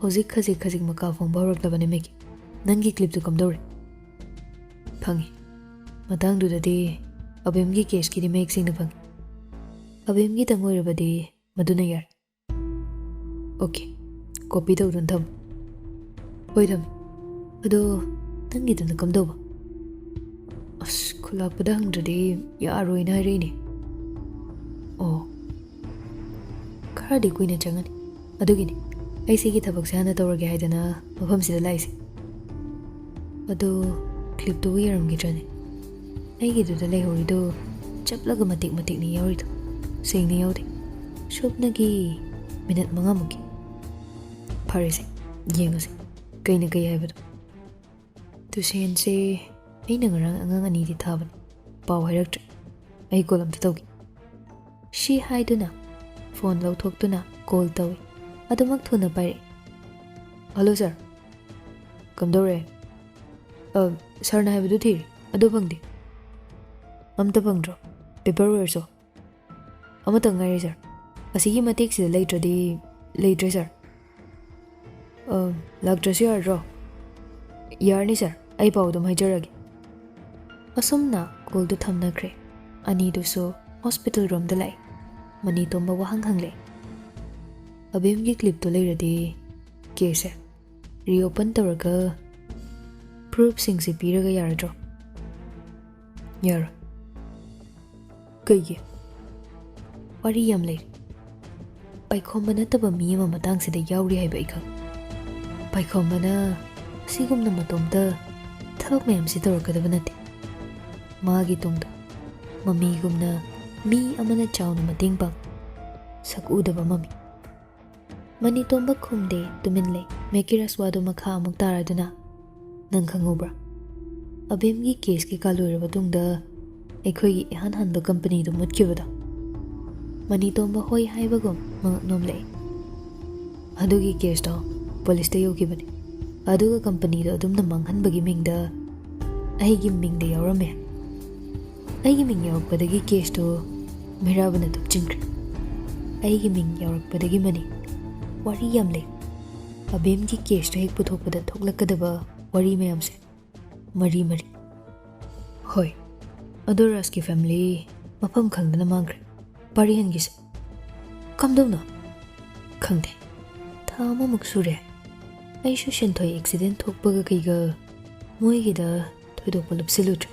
ꯍꯧꯖꯤꯛ ꯈꯖꯤꯛ ꯈꯖꯤꯛ ꯃꯀꯥ ꯐꯣꯡꯕ ꯍꯧꯔꯛꯂꯕꯅꯦ ꯃꯦꯒꯤ꯫ ꯅꯪꯒꯤ ꯀ꯭ꯂꯤꯞꯇꯨ ꯀꯝꯗꯧꯔꯦ?" "ꯐꯪꯉꯤ꯫ ꯃꯇꯥꯡꯗꯨꯗꯗꯤ ꯑꯕꯦꯝꯒꯤ ꯀꯦꯁꯀꯤꯗꯤ ꯃꯌꯦꯛ ꯁꯦꯡꯅ ꯐꯪꯉꯤ꯫ ꯑꯕꯦꯝꯒꯤꯗꯪ ꯑꯣꯏꯔꯕꯗꯤ ꯃꯗꯨꯅ ꯌꯥꯔꯦ꯫ ꯑꯣꯀꯦ, ꯀꯣꯄꯤ ꯇꯧꯗꯨꯅ ꯊꯝꯃꯨ꯫ ꯍꯣꯏ, ꯊꯝꯃꯦ꯫ ꯑꯗꯣ ꯅꯪꯒꯤꯗꯨꯅ ꯀꯝꯗꯧꯕ? ꯑꯁ, ꯈꯨꯂꯥꯛꯄꯗ ꯍꯪꯗ꯭ꯔꯗꯤ ꯌꯥꯔꯣꯏꯅ ꯍꯥꯏꯔꯛꯏꯅꯦ꯫ ꯑꯣ, ꯈꯔꯗꯤ ꯀꯨꯏꯅ ꯆꯪꯉꯅꯤ꯫ ꯑꯗꯨꯒꯤꯅꯤ ꯑꯩ ꯁꯤꯒꯤ ꯊꯕꯛꯁꯦ ꯍꯥꯟꯅ ꯇꯧꯔꯒꯦ ꯍꯥꯏꯗꯅ ꯃꯐꯝꯁꯤꯗ ꯂꯥꯛꯏꯁꯦ꯫ ꯑꯗꯣ ꯀ꯭ꯂꯤꯞꯇꯨꯕꯨ ꯌꯥꯔꯝꯈꯤꯗ꯭ꯔꯅꯦ? ꯑꯩꯒꯤꯗꯨꯗ ꯂꯩꯍꯧꯔꯤꯗꯣ ꯆꯞꯂꯒ ꯃꯇꯦꯛ ꯃꯇꯦꯛꯅꯤ ꯌꯥꯎꯔꯤꯗꯣ, ꯁꯦꯡꯅ ꯌꯥꯎꯗꯦ꯫ ꯁꯨꯞꯅꯒꯤ ꯃꯤꯅꯠ ꯃꯉꯥꯃꯨꯛꯀꯤ꯫ ꯐꯔꯦꯁꯦ, ꯌꯦꯡꯉꯁꯦ ꯀꯩꯅ ꯀꯩ ꯍꯥꯏꯕꯗꯣ꯫ ꯇꯨꯁꯦꯟꯁꯦ, ꯑꯩꯅ ꯉꯔꯥꯡ ꯑꯉꯥꯡ ꯑꯅꯤꯗꯤ ꯊꯥꯕꯅꯤ, ꯄꯥꯎ ꯍꯥꯏꯔꯛꯇ꯭ꯔꯦ꯫ ꯑꯩ ꯀꯣꯜ ꯑꯝꯇ ꯇꯧꯒꯦ꯫ ꯁꯤ ꯍꯥꯏꯗꯨꯅ ꯐꯣꯟ ꯂꯧꯊꯣꯛꯇꯨꯅ ꯀꯣꯜ ꯇꯧꯏ꯫ ꯑꯗꯨꯃꯛ ꯊꯨꯅ ꯄꯥꯏꯔꯛꯏ꯫ "ꯍꯜꯂꯣ ꯁꯥꯔ, ꯀꯝꯗꯧꯔꯦ?" "ꯑ, ꯁꯥꯔꯅ ꯍꯥꯏꯕꯗꯨ ꯊꯤꯔꯤ, ꯑꯗꯨ ꯐꯪꯗꯦ꯫" "ꯑꯝꯇ ꯐꯪꯗ꯭ꯔꯣ? ꯄꯦꯄꯔ ꯑꯣꯏꯔꯁꯨ?" "ꯑꯃꯇꯪ ꯉꯥꯏꯔꯦ ꯁꯥꯔ꯫ ꯑꯁꯤꯒꯤ ꯃꯇꯦꯛꯁꯤꯗ ꯂꯩꯇ꯭ꯔꯗꯤ ꯂꯩꯇ꯭ꯔꯦ ꯁꯥꯔ꯫" "ꯑ, ꯂꯥꯛꯇ꯭ꯔꯁꯨ ꯌꯥꯔꯗ꯭ꯔꯣ?" "ꯌꯥꯔꯅꯤ ꯁꯥꯔ, ꯑꯩ ꯄꯥꯎ ꯑꯗꯨꯝ ꯍꯥꯏꯖꯔꯒꯦ꯫" ꯑꯁꯨꯝꯅ ꯀꯣꯜꯗꯨ ꯊꯝꯅꯈ꯭ꯔꯦ꯫ ꯑꯅꯤꯗꯨꯁꯨ ꯍꯣꯁꯄꯤꯇꯥꯜ ꯔꯣꯝꯗ ꯂꯥꯛꯏ꯫ ꯃꯅꯤꯇꯣꯝꯕ ꯋꯥꯍꯪ ꯍꯪꯂꯛꯏ꯫ "ꯑꯕꯦꯝꯒꯤ ꯀ꯭ꯂꯤꯞꯇꯨ ꯂꯩꯔꯗꯤ ꯀꯦꯁꯁꯦ ꯔꯤꯑꯣꯄꯟ ꯇꯧꯔꯒ ꯄ꯭ꯔꯨꯐꯁꯤꯡꯁꯦ ꯄꯤꯔꯒ ꯌꯥꯔꯗ꯭ꯔꯣ?" "ꯌꯥꯔꯣꯏ꯫" "ꯀꯩꯒꯤ?" "ꯋꯥꯔꯤ ꯌꯥꯝ ꯂꯩꯔꯤ꯫ ꯄꯥꯏꯈꯣꯝꯕ ꯅꯠꯇꯕ ꯃꯤ ꯑꯃ ꯃꯇꯥꯡꯁꯤꯗ ꯌꯥꯎꯔꯤ ꯍꯥꯏꯕ ꯑꯩ ꯈꯪꯏ꯫ ꯄꯥꯏꯈꯣꯝꯕꯅ ꯑꯁꯤꯒꯨꯝꯅ ꯃꯇꯣꯝꯇ ꯊꯕꯛ ꯃꯌꯥꯝꯁꯤ ꯇꯧꯔꯛꯀꯗꯕ ꯅꯠꯇꯦ꯫ ꯃꯥꯒꯤ ꯇꯨꯡꯗ ꯃꯃꯤꯒꯨꯝꯅ ꯃꯤ ꯑꯃꯅ ꯆꯥꯎꯅ ꯃꯇꯦꯡ ꯄꯥꯡ꯫ ꯁꯛ ꯎꯗꯕ ꯃꯃꯤ꯫" ꯃꯅꯤꯇꯣꯝꯕ ꯈꯨꯝꯗꯦ, ꯇꯨꯃꯤꯟ ꯂꯩ꯫ ꯃꯦꯀꯤꯔꯁ ꯋꯥꯗꯨ ꯃꯈꯥ ꯑꯃꯨꯛ ꯇꯥꯔꯗꯨꯅ, "ꯅꯪ ꯈꯪꯍꯧꯕ꯭ꯔꯥ? ꯑꯕꯦꯝꯒꯤ ꯀꯦꯁ ꯀꯩꯀꯥ ꯂꯣꯏꯔꯕ ꯇꯨꯡꯗ ꯑꯩꯈꯣꯏꯒꯤ ꯏꯍꯥꯟ ꯍꯥꯟꯕ ꯀꯝꯄꯅꯤꯗꯨ ꯃꯨꯠꯈꯤꯕꯗꯣ?" ꯃꯅꯤꯇꯣꯝꯕ ꯍꯣꯏ ꯍꯥꯏꯕꯒꯨꯝ ꯃꯉꯛ ꯅꯣꯝꯂꯛꯏ꯫ "ꯑꯗꯨꯒꯤ ꯀꯦꯁꯇꯣ ꯄꯨꯂꯤꯁꯇ ꯌꯧꯈꯤꯕꯅꯤ꯫ ꯑꯗꯨꯒ ꯀꯝꯄꯅꯤꯗꯣ ꯑꯗꯨꯝꯅ ꯃꯥꯡꯍꯟꯕꯒꯤ ꯃꯤꯡꯗ ꯑꯩꯒꯤ ꯃꯤꯡꯗ ꯌꯥꯎꯔꯝꯃꯦ꯫" "ꯑꯩꯒꯤ ꯃꯤꯡ ꯌꯥꯎꯔꯛꯄꯗꯒꯤ ꯀꯦꯁꯇꯨ ꯃꯩꯔꯥꯕꯅ ꯊꯨꯞꯆꯤꯟꯈ꯭ꯔꯦ꯫" "ꯑꯩꯒꯤ ꯃꯤꯡ ꯌꯥꯎꯔꯛꯄꯗꯒꯤ ꯃꯅꯤ꯫ ꯋꯥꯔꯤ ꯌꯥꯝ ꯂꯩ꯫ ꯑꯕꯦꯝꯒꯤ ꯀꯦꯁꯇꯨ ꯍꯦꯛ ꯄꯨꯊꯣꯛꯄꯗ ꯊꯣꯛꯂꯛꯀꯗꯕ ꯋꯥꯔꯤ ꯃꯌꯥꯝꯁꯦ ꯃꯔꯤ ꯃꯔꯤ꯫" "ꯍꯣꯏ, ꯑꯗꯣ ꯔꯥꯖꯀꯤ ꯐꯦꯃꯤꯂꯤ ꯃꯐꯝ ꯈꯪꯗꯅ ꯃꯥꯡꯈ꯭ꯔꯦ꯫ ꯄꯥꯔꯤ ꯍꯟꯈꯤꯁꯦ꯫" ꯀꯝꯗꯧꯅꯣ? ꯈꯪꯗꯦ꯫ ꯊꯥ ꯑꯃꯃꯨꯛ ꯁꯨꯔꯦ꯫ ꯑꯩꯁꯨ ꯁꯦꯟꯊꯣꯏ ꯑꯦꯛꯁꯤꯗꯦꯟ ꯊꯣꯛꯄꯒ ꯀꯩꯒ ꯃꯣꯏꯒꯤꯗ ꯊꯣꯏꯗꯣꯛꯄ ꯂꯨꯞꯁꯤꯜꯂꯨꯗ꯭ꯔꯦ꯫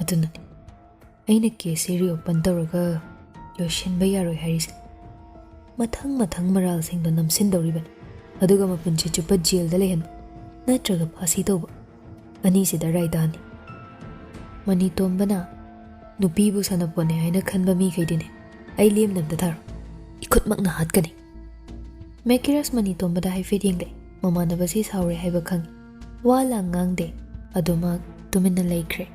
ꯑꯗꯨꯅꯅꯤ ꯑꯩꯅ ꯀꯦꯁꯁꯦ ꯔꯤꯑꯣꯄꯟ ꯇꯧꯔꯒ ꯂꯣꯏꯁꯤꯟꯕ ꯌꯥꯔꯣꯏ ꯍꯥꯏꯔꯤꯁꯦ꯫ ꯃꯊꯪ ꯃꯊꯪ ꯃꯔꯥꯜꯁꯤꯡꯗꯣ ꯅꯝꯁꯤꯟꯗꯧꯔꯤꯕꯅꯤ꯫ ꯑꯗꯨꯒ ꯃꯄꯨꯟꯁꯤ ꯆꯨꯞꯄ ꯖꯦꯜꯗ ꯂꯩꯍꯟꯕ ꯅꯠꯇ꯭ꯔꯒ ꯐꯥꯁꯤ ꯇꯧꯕ꯫ ꯑꯅꯤꯁꯤꯗ ꯔꯥꯏꯗꯥꯅꯤ꯫ ꯃꯅꯤꯇꯣꯝꯕꯅ ꯅꯨꯄꯤꯕꯨ ꯁꯥꯟꯅꯄꯣꯠꯅꯦ ꯍꯥꯏꯅ ꯈꯟꯕ ꯃꯤꯈꯩꯗꯤꯅꯦ, ꯑꯩ ꯂꯦꯝꯅ ꯑꯝꯇ ꯊꯥꯔꯣ꯫ ꯏꯈꯨꯠꯃꯛꯅ ꯍꯥꯠꯀꯅꯤ꯫ ꯃꯦꯀꯤꯔꯁ ꯃꯅꯤꯇꯣꯝꯕꯗ ꯍꯥꯏꯐꯦꯠ ꯌꯦꯡꯂꯦ꯫ ꯃꯃꯥꯟꯅꯕꯁꯤ ꯁꯥꯎꯔꯦ ꯍꯥꯏꯕ ꯈꯪꯏ꯫ ꯋꯥ ꯂꯥꯡ ꯉꯥꯡꯗꯦ꯫ ꯑꯗꯨꯃꯛ ꯇꯨꯃꯤꯟꯅ ꯂꯩꯈ꯭ꯔꯦ꯫